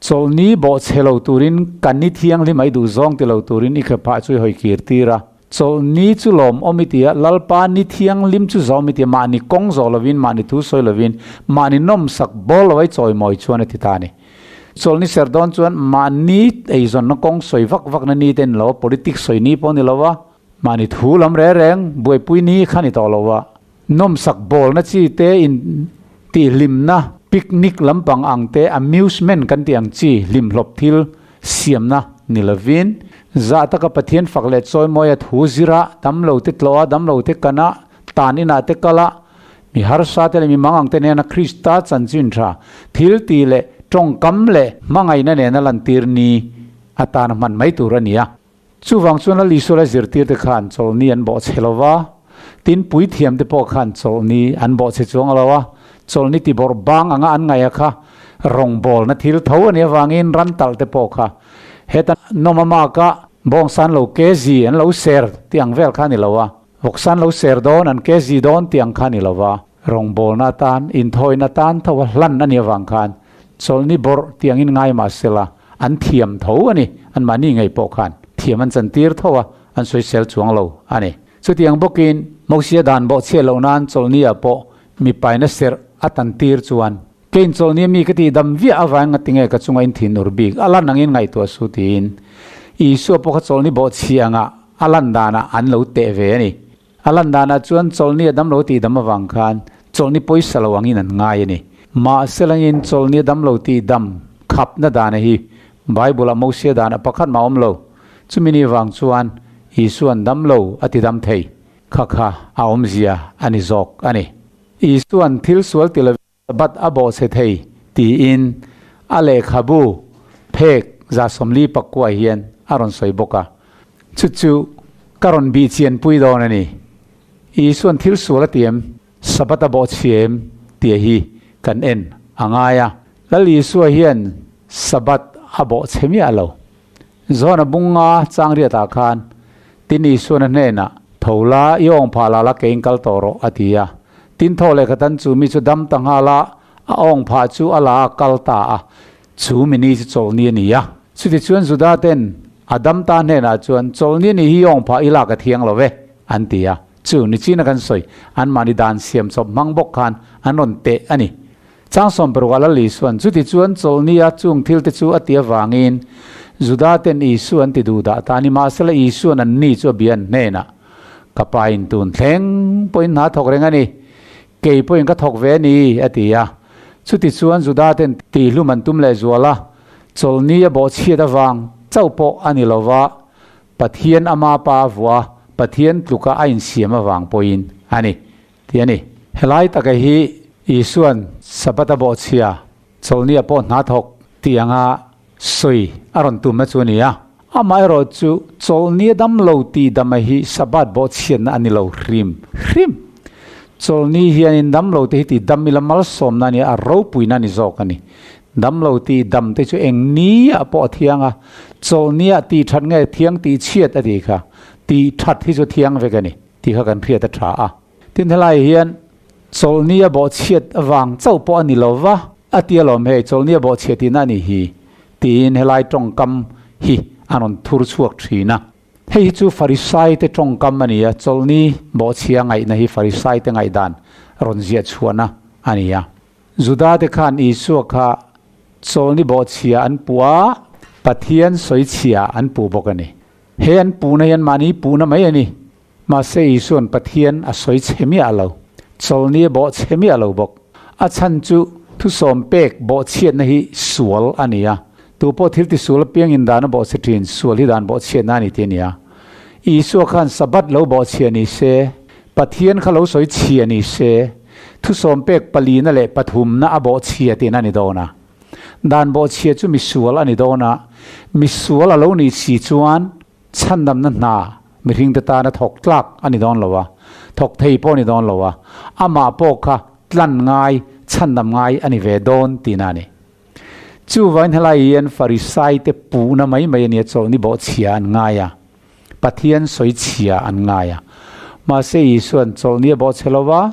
chawlhni bawh chhe lo turin kan ni thianghlim ai duh zawng ti lo turin i khephah chu i hawi kir tir a. Chawlhni chu lawm awm i ti a, Lalpa ni thianghlim chu zawm i ti a, mahni kawng zawh lovin, mahni thu sawi lovin, mahni nawmsak bawl lo ai chawimawi chuan a ti ta a ni. Chawlhni ser dawn chuan mahni eizawnna kawng sawi vak vakna ni te ni lo a, politics sawi ni pawh ni lo a, mahni thu lam reng reng buaipui ni kha ni tawh lo a, nawmsak bawlna chi te in tihhlimna, picnic lampang ang te, amusement kan tih ang chi hlimhlawp thil siamna ni lovin, zah taka Pathian fak leh chawimawi a thu zira damlo te tlawh a, damlo te kana, tan inah te kal a, Mi harsa te leh mi mangang te nena Krista chanchin tha thil tih leh tawngkam leh hmangaihna nena lantir ni atana hman mai tur a ni a. Chuvang chuan Lal Isua la zirtir te khan chawlhni an bawhchhe lo va, tin puithiam te pawh khan chawlhni an bawhchhe chuang lo a, chawlhni ti bawrh bang anga an ngaih a kha rawngbawlna thil tho a nih avangin ran talh te pawh kha heta nawm amaka bawngsan lo kezi an lo ser tih ang vel kha a ni lo a. Vawksan lo ser dawn, an ke zi dawn tih ang kha ni lova, rawngbawlna atan, inthawina atan tho a hlan a nih avang khan chawlhni bawrh tih angin ngai mah sela, an thiam tho a ni, anmahni ngei pawh khan thiam an chantir tho a, an sawisel chuang lo a ni. Chutiang bawkin Mosia dan bawh chhiat loh nan chawlhni ah pawh mipaina serh a tantir chuan, Kein chawlhni mi ka tih dam viah avang nga tinge ka chunga in thin ur bik a lan angin ngaihtuah su tiin Isua pawh kha chawlhni bawh chhia anga a lan danah an lo teh ve a ni. A lan danah chuan chawlhni a dam lo tih dam avang khan chawlhni pawisa lo angin an ngai a ni. Mahse langin chawlhni a dam lo tih dam khapna dana hi Bible-ah Mosia danah pakhat mah a awm lo. Chumi ni vang chuan Isua'n dam lo a ti dam thei kha kha a awmzia a ni zawk a ni. Isua'n thil sual ti lovin Sabbath a bawhchhe thei tiin a lehkhabu phek 49 hian a rawn sawi bawk a. Chu chu ka rawn bih chianpui dawn a ni. Isua'n thil sual a ti em? Sabbath a bawhchhia em? tih hi kan en a ngai a. Lal Isua hian Sabbath a bawhchhe miah lo. Zawna bunga changriatah khan tin Isuana hnenah, Tho la, i awng phah la la keiin kal tawh rawh, a ti a. Tin tho leh khatan chu mi chu dam ta nghal a, a awng phah chu a la a kal ta a, chu mi ni chu chawlhni a ni a. Chutichuan Juda ten a dam ta hnenah chuan, Chawlhni a ni hi i awng phah i lak a thiang lo ve, an ti a. Chu nichina kan sawi, anmahni dan siam chawp hmang bawk khan an rawn teh a ni. Chang 60 ah Lal Isua'n chutichuan chawlhnia chung thilte chu a ti avangin Juda ten Isua an ti duh dah ta a ni. Mahsela Isua'n anni chu a bia an hnenah, Ka pa in tun thleng pawhin hna thawk reng a ni, kei pawhin ka thawk ve a ni, a ti a. Chutichuan Juda ten tihlum an tum leh zual a, chawlhni a bawhchhiat avang chauh pawh a ni lo va, Pathian ama pa a vuah a, Pathian tluka a insiam avang pawhin a ni. Tih a ni. Helai taka hi Isua'n Sabbath a bawhchhia, chawlhnia pawh hna thawk tih anga sawi a rawn tumna chu a ni a. Amaherawh chu chawlhnia dam lo tih dama hi Sabbath bawhchhiatna a ni lo hrim hrim. Chawlhni hianin dam lo te hi tih dam ila malsawmna a ni a, a ropuina a ni zawk a ni. Dam lo tih dam te chu eng nia pawh a thiang a, chawlhnia tih that nge thiang tih chhiat a tih kha, tih that hi chu thiang vek a ni. Tih kha kan hriat a tha a. Tin helai hian chawlhni a bawhchhiat avang chauh pawh a ni lo va, a ti alawm hei chawlhni a bawhchhiat tihna a nih hi tiin helai tawngkam hi an rawn thur chhuak thin a. Hei hi chu Farisai te tawngkam a ni a, chawlhni bawhchhia ngaihna hi Farisai te ngaihdan rawn ziah chhuahna a ni a. Juda te khan Isua kha Chawlni bawhchhia an puh a, Pathian sawichhia an puh bawk a ni. He an puhna hi anmahni puhna mai a ni. Mahse Isua'n Pathian a sawi chhe miah lo. Chawlni a bawh chhe miah lo bawk. A chhan chu thusawm pek bawhchhiatna hi sual a ni a. Tu pawh thil tisual apiangin dan a bawhchhe thin, sual hi dan bawhchhiatna a ni tih a ni a. Isua khan Sabbath lo bawhchhia ni se, Pathian kha lo sawi chhia ni se, thusawm pek palina leh pathumna a bawhchhia tihna a ni dawn a. Dan bawhchhia chu misual a ni dawn a, misual a lo nih si chuan chhandamna hna mihringte tana thawk tlak a ni dawn lo a, thawk thei pawh a ni dawn lo a, amah pawh kha tlan ngai, chhandam ngai a ni ve dawn tihna a ni. Chuvain helai hian Farisaite puhna mai mai a nia chawlhni bawhchhia an ngai a, Pathian sawichhia an ngai a. Mahse Isua'n chawlhni a bawhchhe lo va,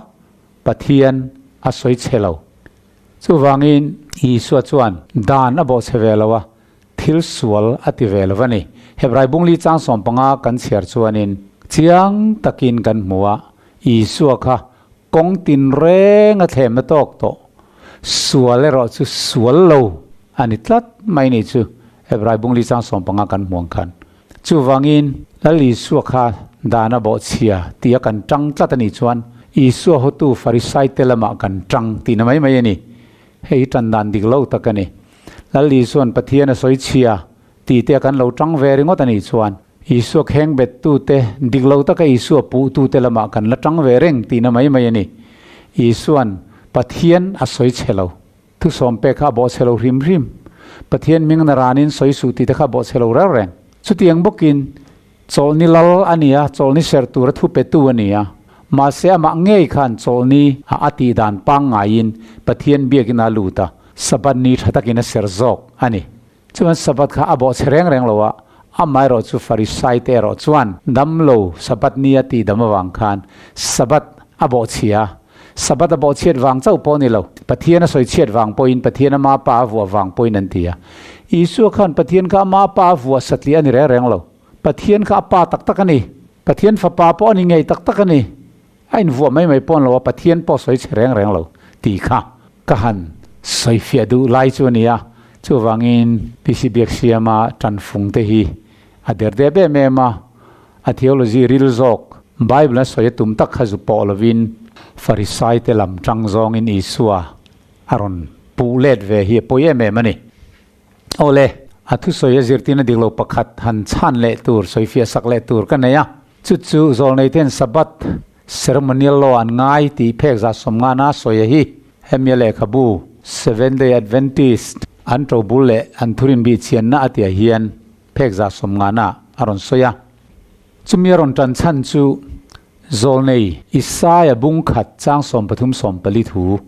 Pathian a sawichhe lo. Chuvangin Isua chuan dan a bawhchhe ve lo a, thil sual a ti ve lo a ni. Hebrai bungli chang 15 kan chhiar chuanin chiang takin kan hmu a, Isua kha kawng tinreng a thlemna tawk tawh, sual erawh chu sual lo a ni tlat mai ni chu Hebrai bungli chang 15 kan hmu ang khan. Chuvangin Lal Isua kha dan a bawhchhia tia kan tang tlat a nih chuan Isua hotu Farisai te lamah kan tang tihna mai mai a ni. Hei hi tan dan dik lo tak a ni. Lal Isua'n Pathian a sawi chhia tih te kan lo tang ve ringawt a nih chuan Isua kheng bet tute, dik lo taka Isua puh tute lamah kan la tang ve reng tihna mai mai a ni. Isua'n Pathian a sawi chhe lo. Thusawm pek kha a bawhchhe lo hrim hrim. Pathian hming na ranin sawi suh tih te kha a bawhchhe lo reng reng. Chutiang bawkin chawlhni lal a ni a, chawlhni ser tura thu petu a ni a. Mahse amah ngei khan chawlhni a a tih dan pangngaiin Pathian biakin a lut a, Sabbath ni tha takin a ser zawk a ni. Chuan Sabbath kha a bawhchhe reng reng lo a, amaherawh chu Farisai te erawh chuan damlo Sabbath ni a tih dam avang khan Sabbath a bawhchhia a. Sabbath a bawhchhiat vang chauh pawh a ni lo, Pathian a sawichhiat vang pawhin, Pathian ama pa a vuah vang pawhin an ti a. Isua khan Pathian kha ama pa a vuah satliah a ni reng reng lo. Pathian kha a pa tak tak a ni. Pathian fapa pawh a ni ngei tak tak a ni. A invuah mai mai pawh an lo a, Pathian pawh sawi chhe reng reng lo tih kha ka han sawifiah duh lai chu a ni a. Chuvangin PC Biaksiama tanfung te hi a der dep em em a, a theology ril zawk Bible a sawi a tum tak kha zu pawh lovin Farisai te lam tang zawngin Isua a rawn puh let ve hi a pawi em em a ni. Awle, a thusawi a zirtirna dik lo pakhat han chhan leh tur, sawifiah sak leh tur ka nei a. Chu chu Zawlneite'n Sabbath ceremonial law an ngai tih phek zah 50 a sawi a hi. Hemi a lehkhabu Seventh Day Adventist an ṭobul leh an thurin bih chianna a tihah hian phek zah 50 a rawn sawi a. Chumi a rawn ṭan chhan chu Zawlnei Isaia bung khat chang 13 14 thu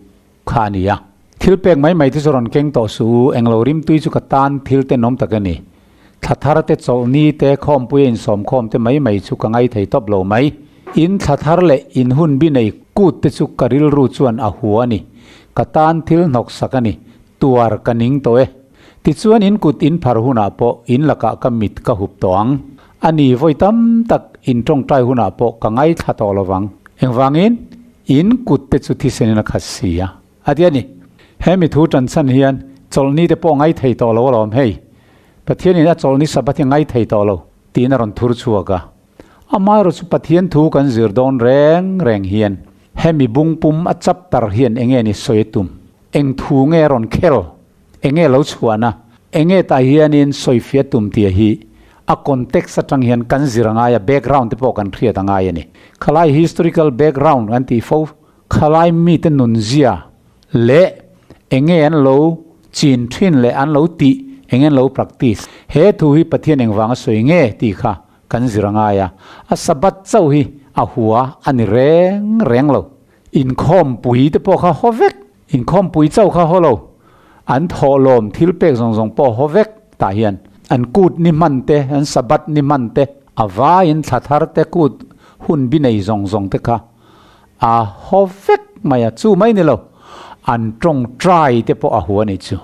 kha a ni a. Thil pek mai mai te chu rawn keng tawh suh u, englo rimtui chu ka tan thil tenawm tak a ni. Thla thar te chawlhni te khawmpuia insawmkhawm te mai mai chu ka ngai thei tawp lo mai. In thla thar leh in hun bi nei kut te chu ka rilru chuan a hua a ni. Ka tan thil hnawk sak a ni. Tuar ka ning tawh e. Tichuan in kut in phar hunah pawh in lakah ka mit ka hup tawh ang. A ni vawi tam tak in tawngtai hunah pawh ka ngaithla tawh lo vang. Engvangin? In kut te chu thisenin a khat si a. A ti a ni. He mi thu tan chhan hian chawlhni te pawh ngai thei tawh lo alawm hei. Pathianin a chawlhni Sabbath hi ngai thei tawh lo tiin a rawn thur chhuak a. Amaherawh chu Pathian thu kan zir dawn reng reng hian hemi bungpum a chapter hian enge ni sawi a tum? Eng thu nge a rawn khel? Enge lo chhuahna? Enge tah hianin sawifiah tum tia hi a context atang hian kan zir a ngai a, background te pawh kan hriat a ngai a ni. Khalai historical background kan tih fo, khalai mite nunzia leh enge an lo chin thin leh an lo tih, enge an lo practice. He thu hi Pathian engvanga sawi nge tih kha kan zir a ngai a, a Sabbath chauh hi a hua a ni reng reng lo. Inkhawmpui te pawh kha haw vek, inkhawmpui chauh kha haw lo, an thawhlawm thil pek zawng zawng pawh haw vek tah hian an kut ni hman te, an Sabbath ni hman te, a vaiin thla thar te kut hun bi nei zawng zawng te kha a haw vek mai a, chu mai ni lo, an tawngtai te pawh a hua ni chu.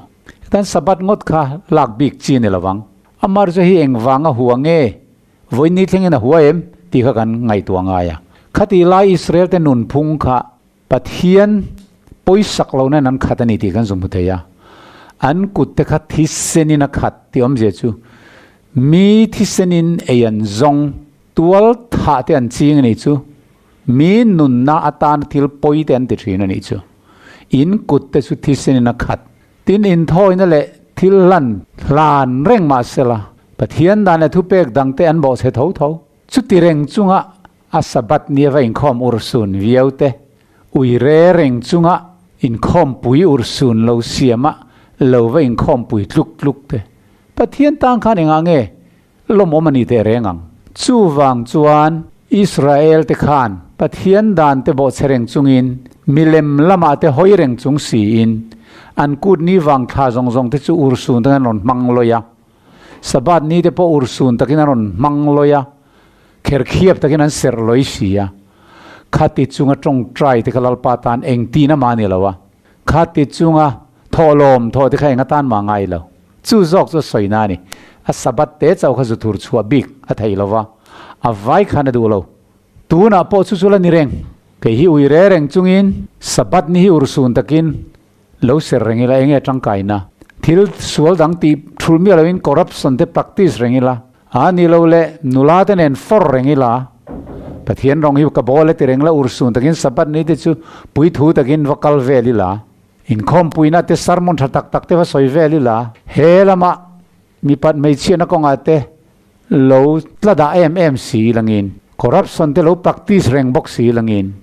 Hetan Sabbath ngawt kha lak bik chi ni lovang, amar chu hi engvanga hua nge? Vawiin thlengin a hua em? tih kha kan ngaihtuah ngai a. Khatih lai Israel te nunphung kha Pathian pawisak lohna in an khat a ni tih kan zumhmu thei a. An kut te kha thisenin a khat tih awmzia chu mi thisenin ei an zawng tual thah te an ching a nih chu, mi nunna atana thil pawi te an ti thin a nih chu. In kut te chu thisenin a khat. Tin, inthawina leh thil hlan hlan reng mah sela, Pathian dan leh thupek dangte an bawhchhe tho tho. Chuti reng chunga a Sabbath nia va inkhawm urhsun viau te, ui re reng chunga inkhawmpui urhsun lo siama lo va inkhawmpui tluk tluk te, Pathian tan khan engah nge lawmawm a ni teh reng ang? Chuvang chuan Israel te khan Pathian dan te bawhchhe reng chungin milem lamah te hawi reng chung siin an kut ni vang thla zawng zawng te chu urhsun takin an rawn hmang lawih a. Sabbath ni te pawh urhsun takin an rawn hmang lawi a, kherkhiap takin an serh lawi si a. Khati chunga tawngtai te kha Lalpa tan eng tin a mah ni lo a, khati chunga thawhlawm thawh te kha eng atan mah ngai lo. Chu zawk chu a sawi na a ni. A Sabbath te chauh kha zu thur chhuah bik a thei lo va, a vai khan a duh lo. Tunah pawh chu chu la ni reng. Kei hi ui re reng chungin Sabbath ni hi urhsun takin Lo ser reng ila enge tangkaina? Thil sual dang tih thul miah loin corruption te practice reng ila, a ni lo le nula te nen for reng ila, Pathian rawng hi ka bawl e ti reng la urhsun takin Sabbath ni te chu puithu takin va kal vel ila, inkhawmpuina te sermon tha tak tak te va sawi vel ila, he lama mipat hmeichhiatna kawngah te lo tla dah em em si langin corruption te lo practice reng bawk si langin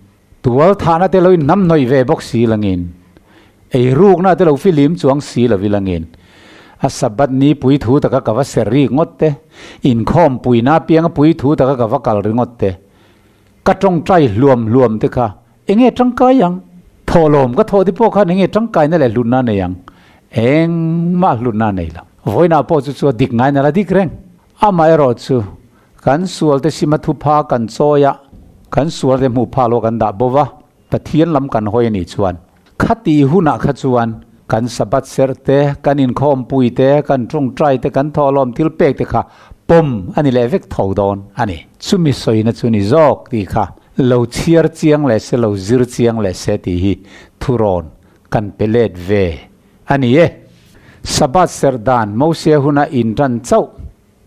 Tual thahna te lo inhnam hnawih ve bawk si langin, ei rukna te lo filim chuang si lo ilangin, a Sabbath ni pui thu taka ka va ser rik ngawt te, inkhawm puina apianga pui thu taka ka va kal ringawt te, ka tawngtai hluam hluam te kha enge tangkai ang? Thawhlawm ka thawh te pawh khan enge tangkaina leh hlutna nei ang? Engmah hlutna nei lo. Vawiinah pawh chu chu a dik ngaina la dik reng. Amaherawh chu Kan sualte sima thupha kan chawi a, kan sualte hmuh phah lo kan dah bo va, Pathian lam kan hawi a nih chuan khati hunah kha chuan kan Sabbath serh te, kan inkhawmpui te, kan tawngtai te, kan thawhlawm thil pek te kha pawm a ni leh vek tho dawn a ni. Chumi sawina chu ni zawk tih kha lo chhiar chiang leh se, lo zir chiang leh se tih hi thurawn kan pe let ve a ni e. Sabbath serh dan Mosia huna intan chauh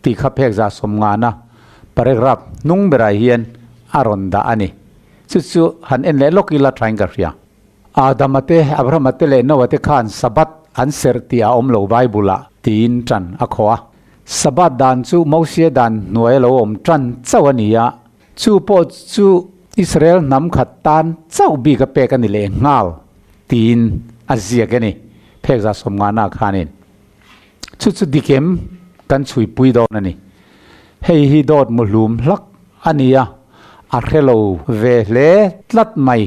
Tih kha phek zah sawm ngana paragraph hnung berah hian a rawn dah a ni. Chu chu han en leh lawk ila thain ka hria. Adama te, Abrahama te leh Noah te khan Sabbath an serh tih a awm lo Bible ah tiin tan a khawh a. Sabbath dan chu Mosia dan hnuai a lo awm tan chauh a ni a, chu pawh chu Israel hnam khat tan chauh bik a pek a ni leh nghal tiin a ziak a ni phek zah sawm ngana khanin. Chu chu dikem kan chhuipui dawn a ni. Hei hi dawt muhlum hlak a ni a, a hre lo ve hle tlat mai.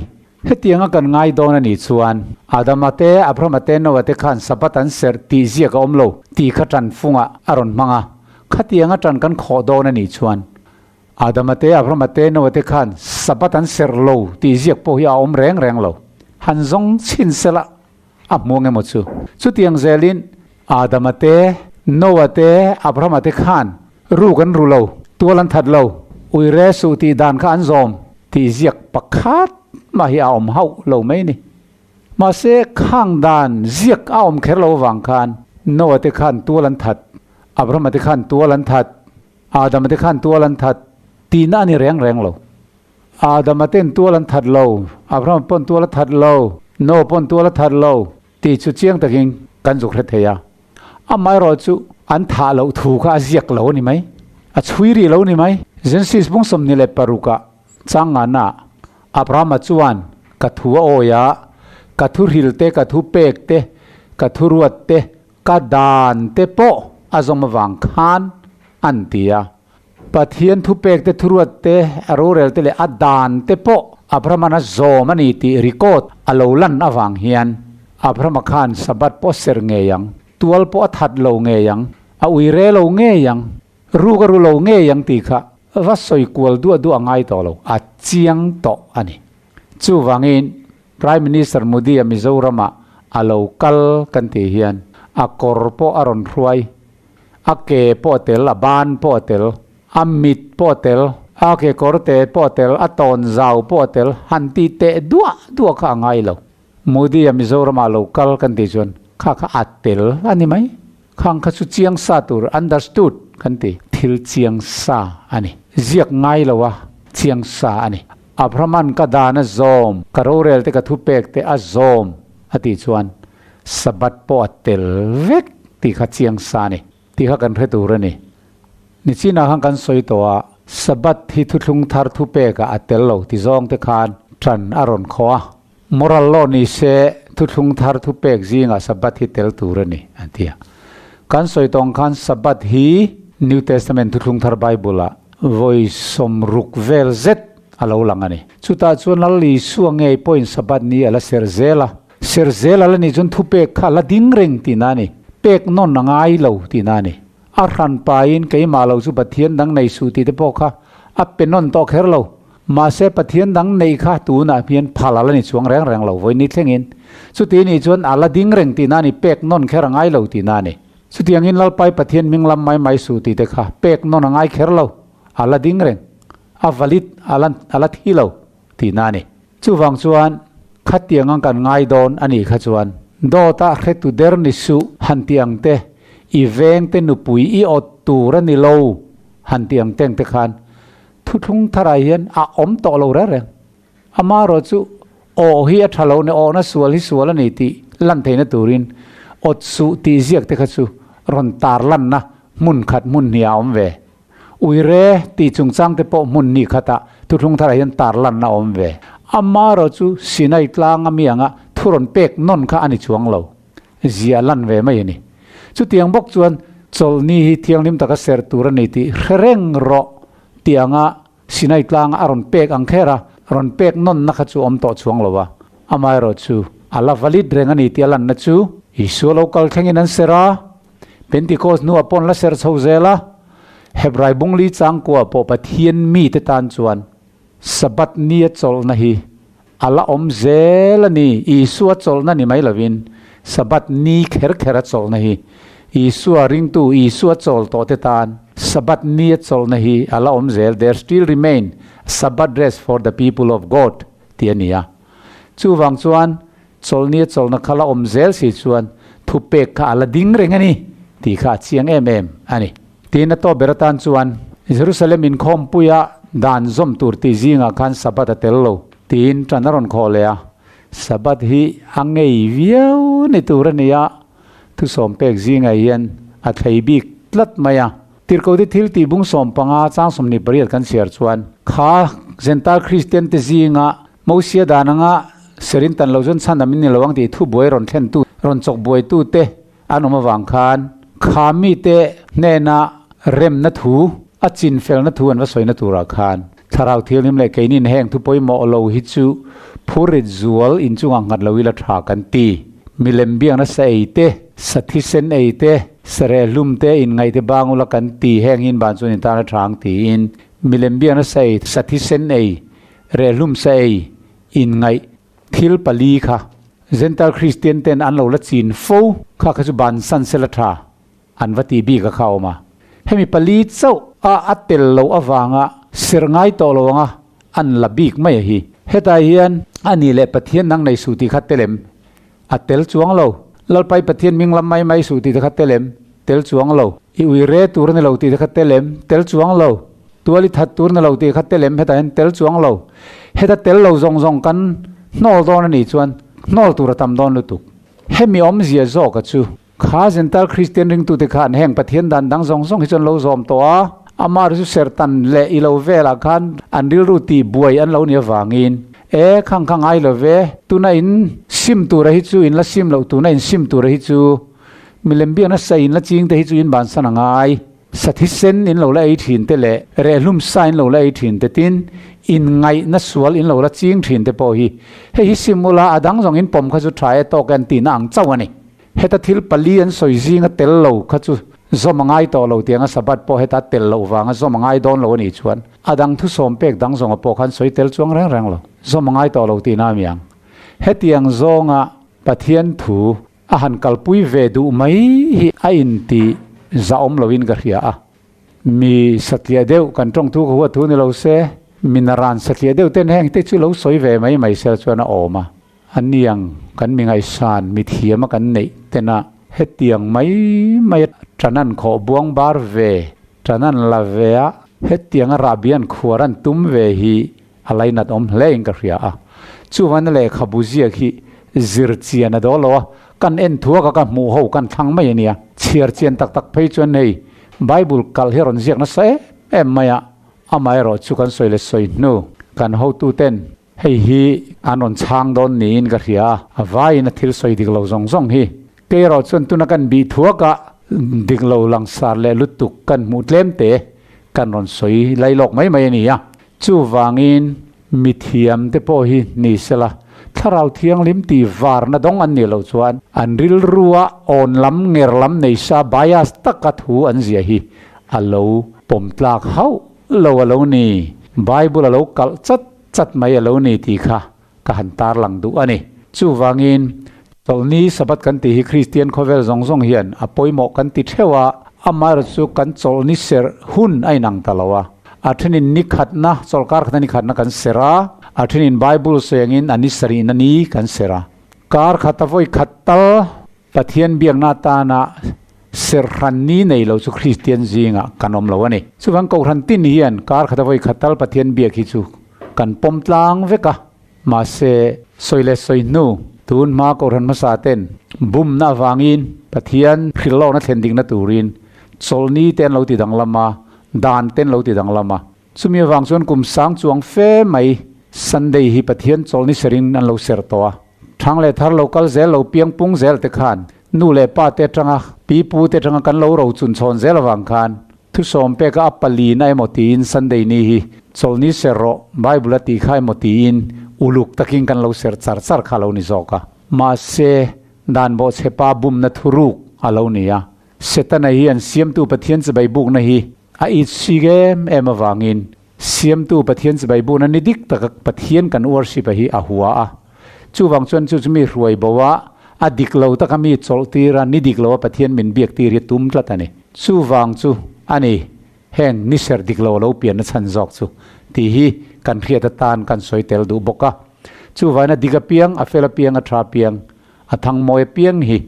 Hetianga kan ngai dawn a nih chuan Adama te, Abrahama te, Noah te khan Sabbath an serh tih ziak a awm lo tih kha ṭan fungah a rawn hmang a. Khatianga ṭan kan khawh dawn a nih chuan Adama te, Abrahama te, Noah te khan Sabbath an serh lo tih ziak pawh hi a awm reng reng lo. Han zawng chhin sela A hmu ang emaw chu? Chutiang zelin Adama te, Noah te, Abrahama te khan ruk an ru lo, tual an that lo, ui re suh tih dan kha an zawm tih ziak pakhat mah hi a awm hauh lo mai ni. Mahse, khang dan ziak a awm kher lo avang khan Noah te khan tual an that, Abrahama te khan tual an that, Adama te khan tual an that tihna a ni reng reng lo. Adama ten tual an that lo, Abrahama pawn tual a that lo, Noah pawn tual a that lo tih chu chiang takin kan zuk hre thei a. Amaherawh chu an thah loh thu kha a ziak lo a ni mai, a chhui rih lo a ni mai. Genesis bung 26 ah changana Abrahama chuan ka thu a awi a, ka thu hril te, ka thu pek te, ka thu ruat te, ka dan te pawh a zawm avang khan an ti a. Pathian thupek te thuruat te, a rorel te leh a dan te pawh Abraham-a'n a zawm a ni tih record a lo lan avang hian Abraham-a khan Sabbath pawh a ser ngei ang, tual pawh a that lo ngei ang, a ui re lo ngei ang, ruk a ru lo ngei ang tih kha va sawi kual duah duah a ngai tawh lo, a chiang tawh a ni. Chuvangin Prime Minister Modi-a Mizoram-ah a lo kal kan tih hian a kawr pawh a rawn hruai. A ke pawh a tel, a ban pawh a tel, a mit pawh a tel, a kekawr te pawh a tel, a tawn zau pawh a tel, han ti teh duah duah kha a ngai lo. Modi-a Mizoram-ah lo kal kan tih chuan Kha kha a tel a ni mai. Khang kha chu chiang sa tur, understood, kan ti. Thil chiang sa a ni. Ziak ngai lo a, chiang sa a ni. Abrahaman ka dan a zawm, ka rorel te ka thupek te a zawm a tih chuan Sabbath pawh a tel vek tih kha chiang sa a ni. Tih kha kan hre tur a ni. Nichinah khan kan sawi tawh a, Sabbath hi thuthlung thar thupekah a tel lo ti zawng te khan ṭan a rawn khawh a. Moral law ni se thuthlung thar thupek zingah Sabbath hi tel tur a ni, an ti a. Kan sawi tawng khan Sabbath hi New Testament thuthlung thar Bible-ah vawi sawmruk vel zet a lo lang a ni. Chutah chuan Lal Isua ngei pawhin Sabbath ni a la ser zel a. Ser zel a la nih chuan thupek kha a la ding reng tihna a ni. Pek nawn a ngai lo tihna a ni. A hran pain keimah lo chu Pathian dang nei suh tih te pawh kha a pe nawn tawh kher lo. Mahse Pathian dang neih kha tunah hian phal a la ni chuang reng reng lo vawi ni thlengin. Chuti nih chuan a la ding reng tihna a ni, pek nawn kher a ngai lo tihna a ni. Chutiangin Lalpai Pathian hming lam mai mai suh tih te kha pek nawn a ngai kher lo, a la ding reng, a valid, a la a la thi lo tihna a ni. Chuvang chuan khatiang ang kan ngai dawn a nih kha chuan dawta hretu der ni suh han tih ang te, i veng te nupui i awt tur a ni lo han tih ang teng te khan Thuthlung tharah hian a awm tawh lo reng reng. Amaherawh chu aw hi a tha lo ni, awhna sual hi sual a ni tih lan theihna turin awt suh tih ziak te kha chu rawn tar lanna hmun khat hmun hnih a awm ve. Uire tih chungchang te pawh hmun hnih khatah thuthlung tharah hian tar lanna a awm ve. Amaherawh chu Sinai tlanga mi anga thu rawn pek nawn kha a ni chuang lo. Ziah lan ve mai a ni. Chutiang bawk chuan chawlhni hi thianghlim taka ser tur a ni tih hre reng rawh tih anga Sinai tlanga a rawn pek ang kher a, rawn pek nawnna kha chu awm tawh chuang lo a. Amaherawhchu a la valid reng a ni tih a lanna chu Isua lo kal thlengin an ser a, Pentecost hnuah pawh an la ser chho zel a, Hebrai bungli changkua pawh Pathian mite tan chuan Sabbath nia chawlhna hi A la awm zel a ni. Isua chawlhna ni mai lovin Sabbath ni kher kher a chawlhna hi Isua ringtu, Isua chawl tawh te tan Sabbath ni a chawlhna hi a la awm zel, there still remain Sabbath rest for the people of God tih a ni a. Chuvang chuan chawlhni a chawlhna kha la awm zel si chuan thupek kha a la ding reng a ni tih kha a chiang em em a ni. Tin a tawp ber atan chuan Jerusalem inkhawmpuia dan zawm tur tih zingah khan Sabbath a tel lo tiin ṭan a rawn khawh leh a. Sabbath hi a ngei viau ni tur a ni a, thusawm pek zingah hian a thlei bik tlat mai a. Tirhkote thil tih bung 15 chang 28 kan chhiar chuan kha Gentile Kristian te zinga Mosia dan anga serin tan lo chuan chhan am in ni lo ang tih thubuai rawn thlentu rawn chawk buaitute An awm avang khan kha mite hnena remna thu, a chinfelna thu an va sawina turah khan Thlarau Thianghlim leh keinin heng thu pawimawh lo hi chu phurit zual inchungah nghat lo ila tha kan ti. Milem biakna sa ei te, sa thisen ei te, sareh hlum te, inngaih te bang ula kan ti, heng hi inban chuan intan a tha ang tiin milem biakna sa ei, sa thisen ei, rehhlum sa ei, inngaih Thil pali kha Gentile Kristian ten an lo la chin fo kha kha chu bansan sela tha an va ti bik a kha awm a. Hemi pali chauh a a tel loh avanga ser ngai tawh lo anga an la bik mai a hi. Hetah hian a ni leh Pathian nang nei suh tih kha tel em? A tel chuang lo. Lalpai Pathian ming lam mai mai suh tih te kha tel em? Tel chuang lo. I ui re tur a ni lo tih te kha tel em? Tel chuang lo. Tual i that tur ni lo tih kha tel em? Hetah hian tel chuang lo. Heta tel lo zawng zawng kan hnawl dawn a nih chuan hnawl tur a tam dawn lutuk. Hemi awmzia zawka chu kha Gentile Kristian ringtute khan heng Pathian dan dang zawng zawng hi chuan lo zawm tawh a, amah chu sertan leh i lo velah khan an rilru tih buai an lo nih avangin e khang kha ngai lo ve, tuna in sim tura hi chu in la sim loh tuna in sim tura hi chu milem biakna sa in la ching te hi chu in bansan a ngai. Sa thisen in lo la ei thin te leh rehlum sa in lo la ei thin te tin inngaihna sual in lo la ching thin te pawh hi hei hi simula a dang zawng in pawm kha chu tha e tawk e an tihna ang chauh a ni. Heta thil pali an sawi zinga tel lo kha chu zawm a ngai tawh lo tianga Sabbath pawh heta tel loh vanga zawm a ngai dawn lo a nih chuan a dang thusawm pek dang zawnga pawh khan sawi tel chuang reng reng lo zawm a ngai tawh lo tihna a mi ang. Hetiang zawnga Pathian thu A han kalpui ve duh mai hi a inti zahawm loin ka hria a. Mi satliah deuh kan tawng thu ka huat thu ni lo se, mi naran satliah deuh ten heng te chu lo sawi ve mai mai sel chuan a awm a. A niang Kan mi ngaihsan mi thiama kan neih tena hetiang mai mai a ṭan an khawh buang bar ve, ṭan an la ve a, hetianga rahbi an khuar an tum ve hi a lainat awm hle in ka hria a. Chuvangin lehkhabu ziak hi zir chian a dawl lo a, kan en thuak a ka hmuh ho kan thlang mai a nia. Chhiar chian tak tak phei chuan hei Bible kalh hi a rawn ziak nasa em em mai a, amaherawh chu kan sawi leh sawi hnu kan hotuten Hei hi an rawn chhang dawn niin ka hria a, a vaiin a thil sawi dik lo zawng zawng hi. Kei erawh chuan tuna kan bih thuaka dik lo langsar leh lutuk kan hmuh tlem te kan rawn sawi lai lawk mai mai a ni a. Chuvangin mithiam te pawh hi ni sela, thlarau thianghlim tih varna dawng an nih loh chuan an rilrua awn lam nger lam nei sa bias taka thu an zia hi a lo pawm tlak hauh lo a lo ni. Bible a lo kalh chat chat mai a lo ni tih kha ka han tarlang duh a ni. Chuvangin, Chawlhni Sabbath kan tih hi Kristian khawvel zawng zawng hian a pawimawh kan ti theuh a, amaherawhchu chu kan chawlhni serh hun a inang ta lo a. A thenin ni khatna, chawlhkar khata ni khatna kan serh a, a thenin Bible sawiangin a ni sarihna ni kan serh a. Kar khata vawi khat tal Pathian biakna atana serhran ni nei lo chu Kristian zingah kan awm lo a ni. Chuvang Kohhran tin hian kar khata vawi khat tal Pathian biak hi chu kan pawm tlang vek a. Mahse, sawi leh sawi hnu, tun hma Kohhran hmasa ten bumna avangin Pathian hrilhlawkna thlen dikna turin chawlhni te an lo ti danglam a, dan te an lo ti danglam a. Chumi avang chuan kum sang chuang fe mai Sunday hi Pathian chawlhni serin an lo ser tawh a. Thang leh thar lo kal zel lo piang pung zel te khan nu leh pa te atanga pi pu te atanga kan lo ro chun chhawn zel avang khan thusawm peka a palina emaw tiin Sunday ni hi chawlhni ser rawh Bible a tih kha emaw tiin uluk takin kan lo ser char char kha a lo ni zawk a. Mahse, dan bawhchhepa bumna thuruk a lo ni a. Setana hi an siamtu Pathian chibai bukna hi a itsik em em avangin siamtu Pathian chibai bukna ni dik taka Pathian kan worship a hi a hua a. Chuvang chuan chu chu mi hruai bo a, a dik lo taka mi chawlh tir a, ni dik lo a Pathian min biak tir hi tum tlat a ni. Chuvang chu a ni, heng ni ser dik lo a lo pianna chhan zawk chu tih hi kan hriat atan kan sawi tel duh bawk a. Chuvangin a dik apiang, a fel apiang, a tha apiang, A thangmawi apiang hi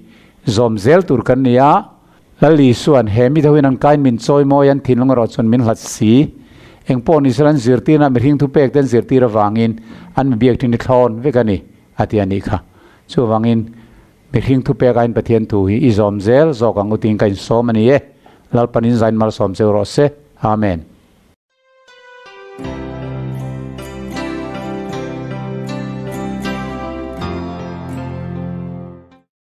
zawm zel tur kan ni a, Lal Isua'n he mi deuhin an kain min chawimawi an thinlung erawh chuan min hlat si. Eng pawh ni sela an zirtirna mihring thupek te an zirtir avangin an mi biak thin hi thlawn vek a ni, a ti a nih kha. Chuvangin mihring thupek aiin Pathian thu hi i zawm zel zawk ang u tiin ka insawm a ni e. Lalpan in zain malsawm cheu rawh se. Amen.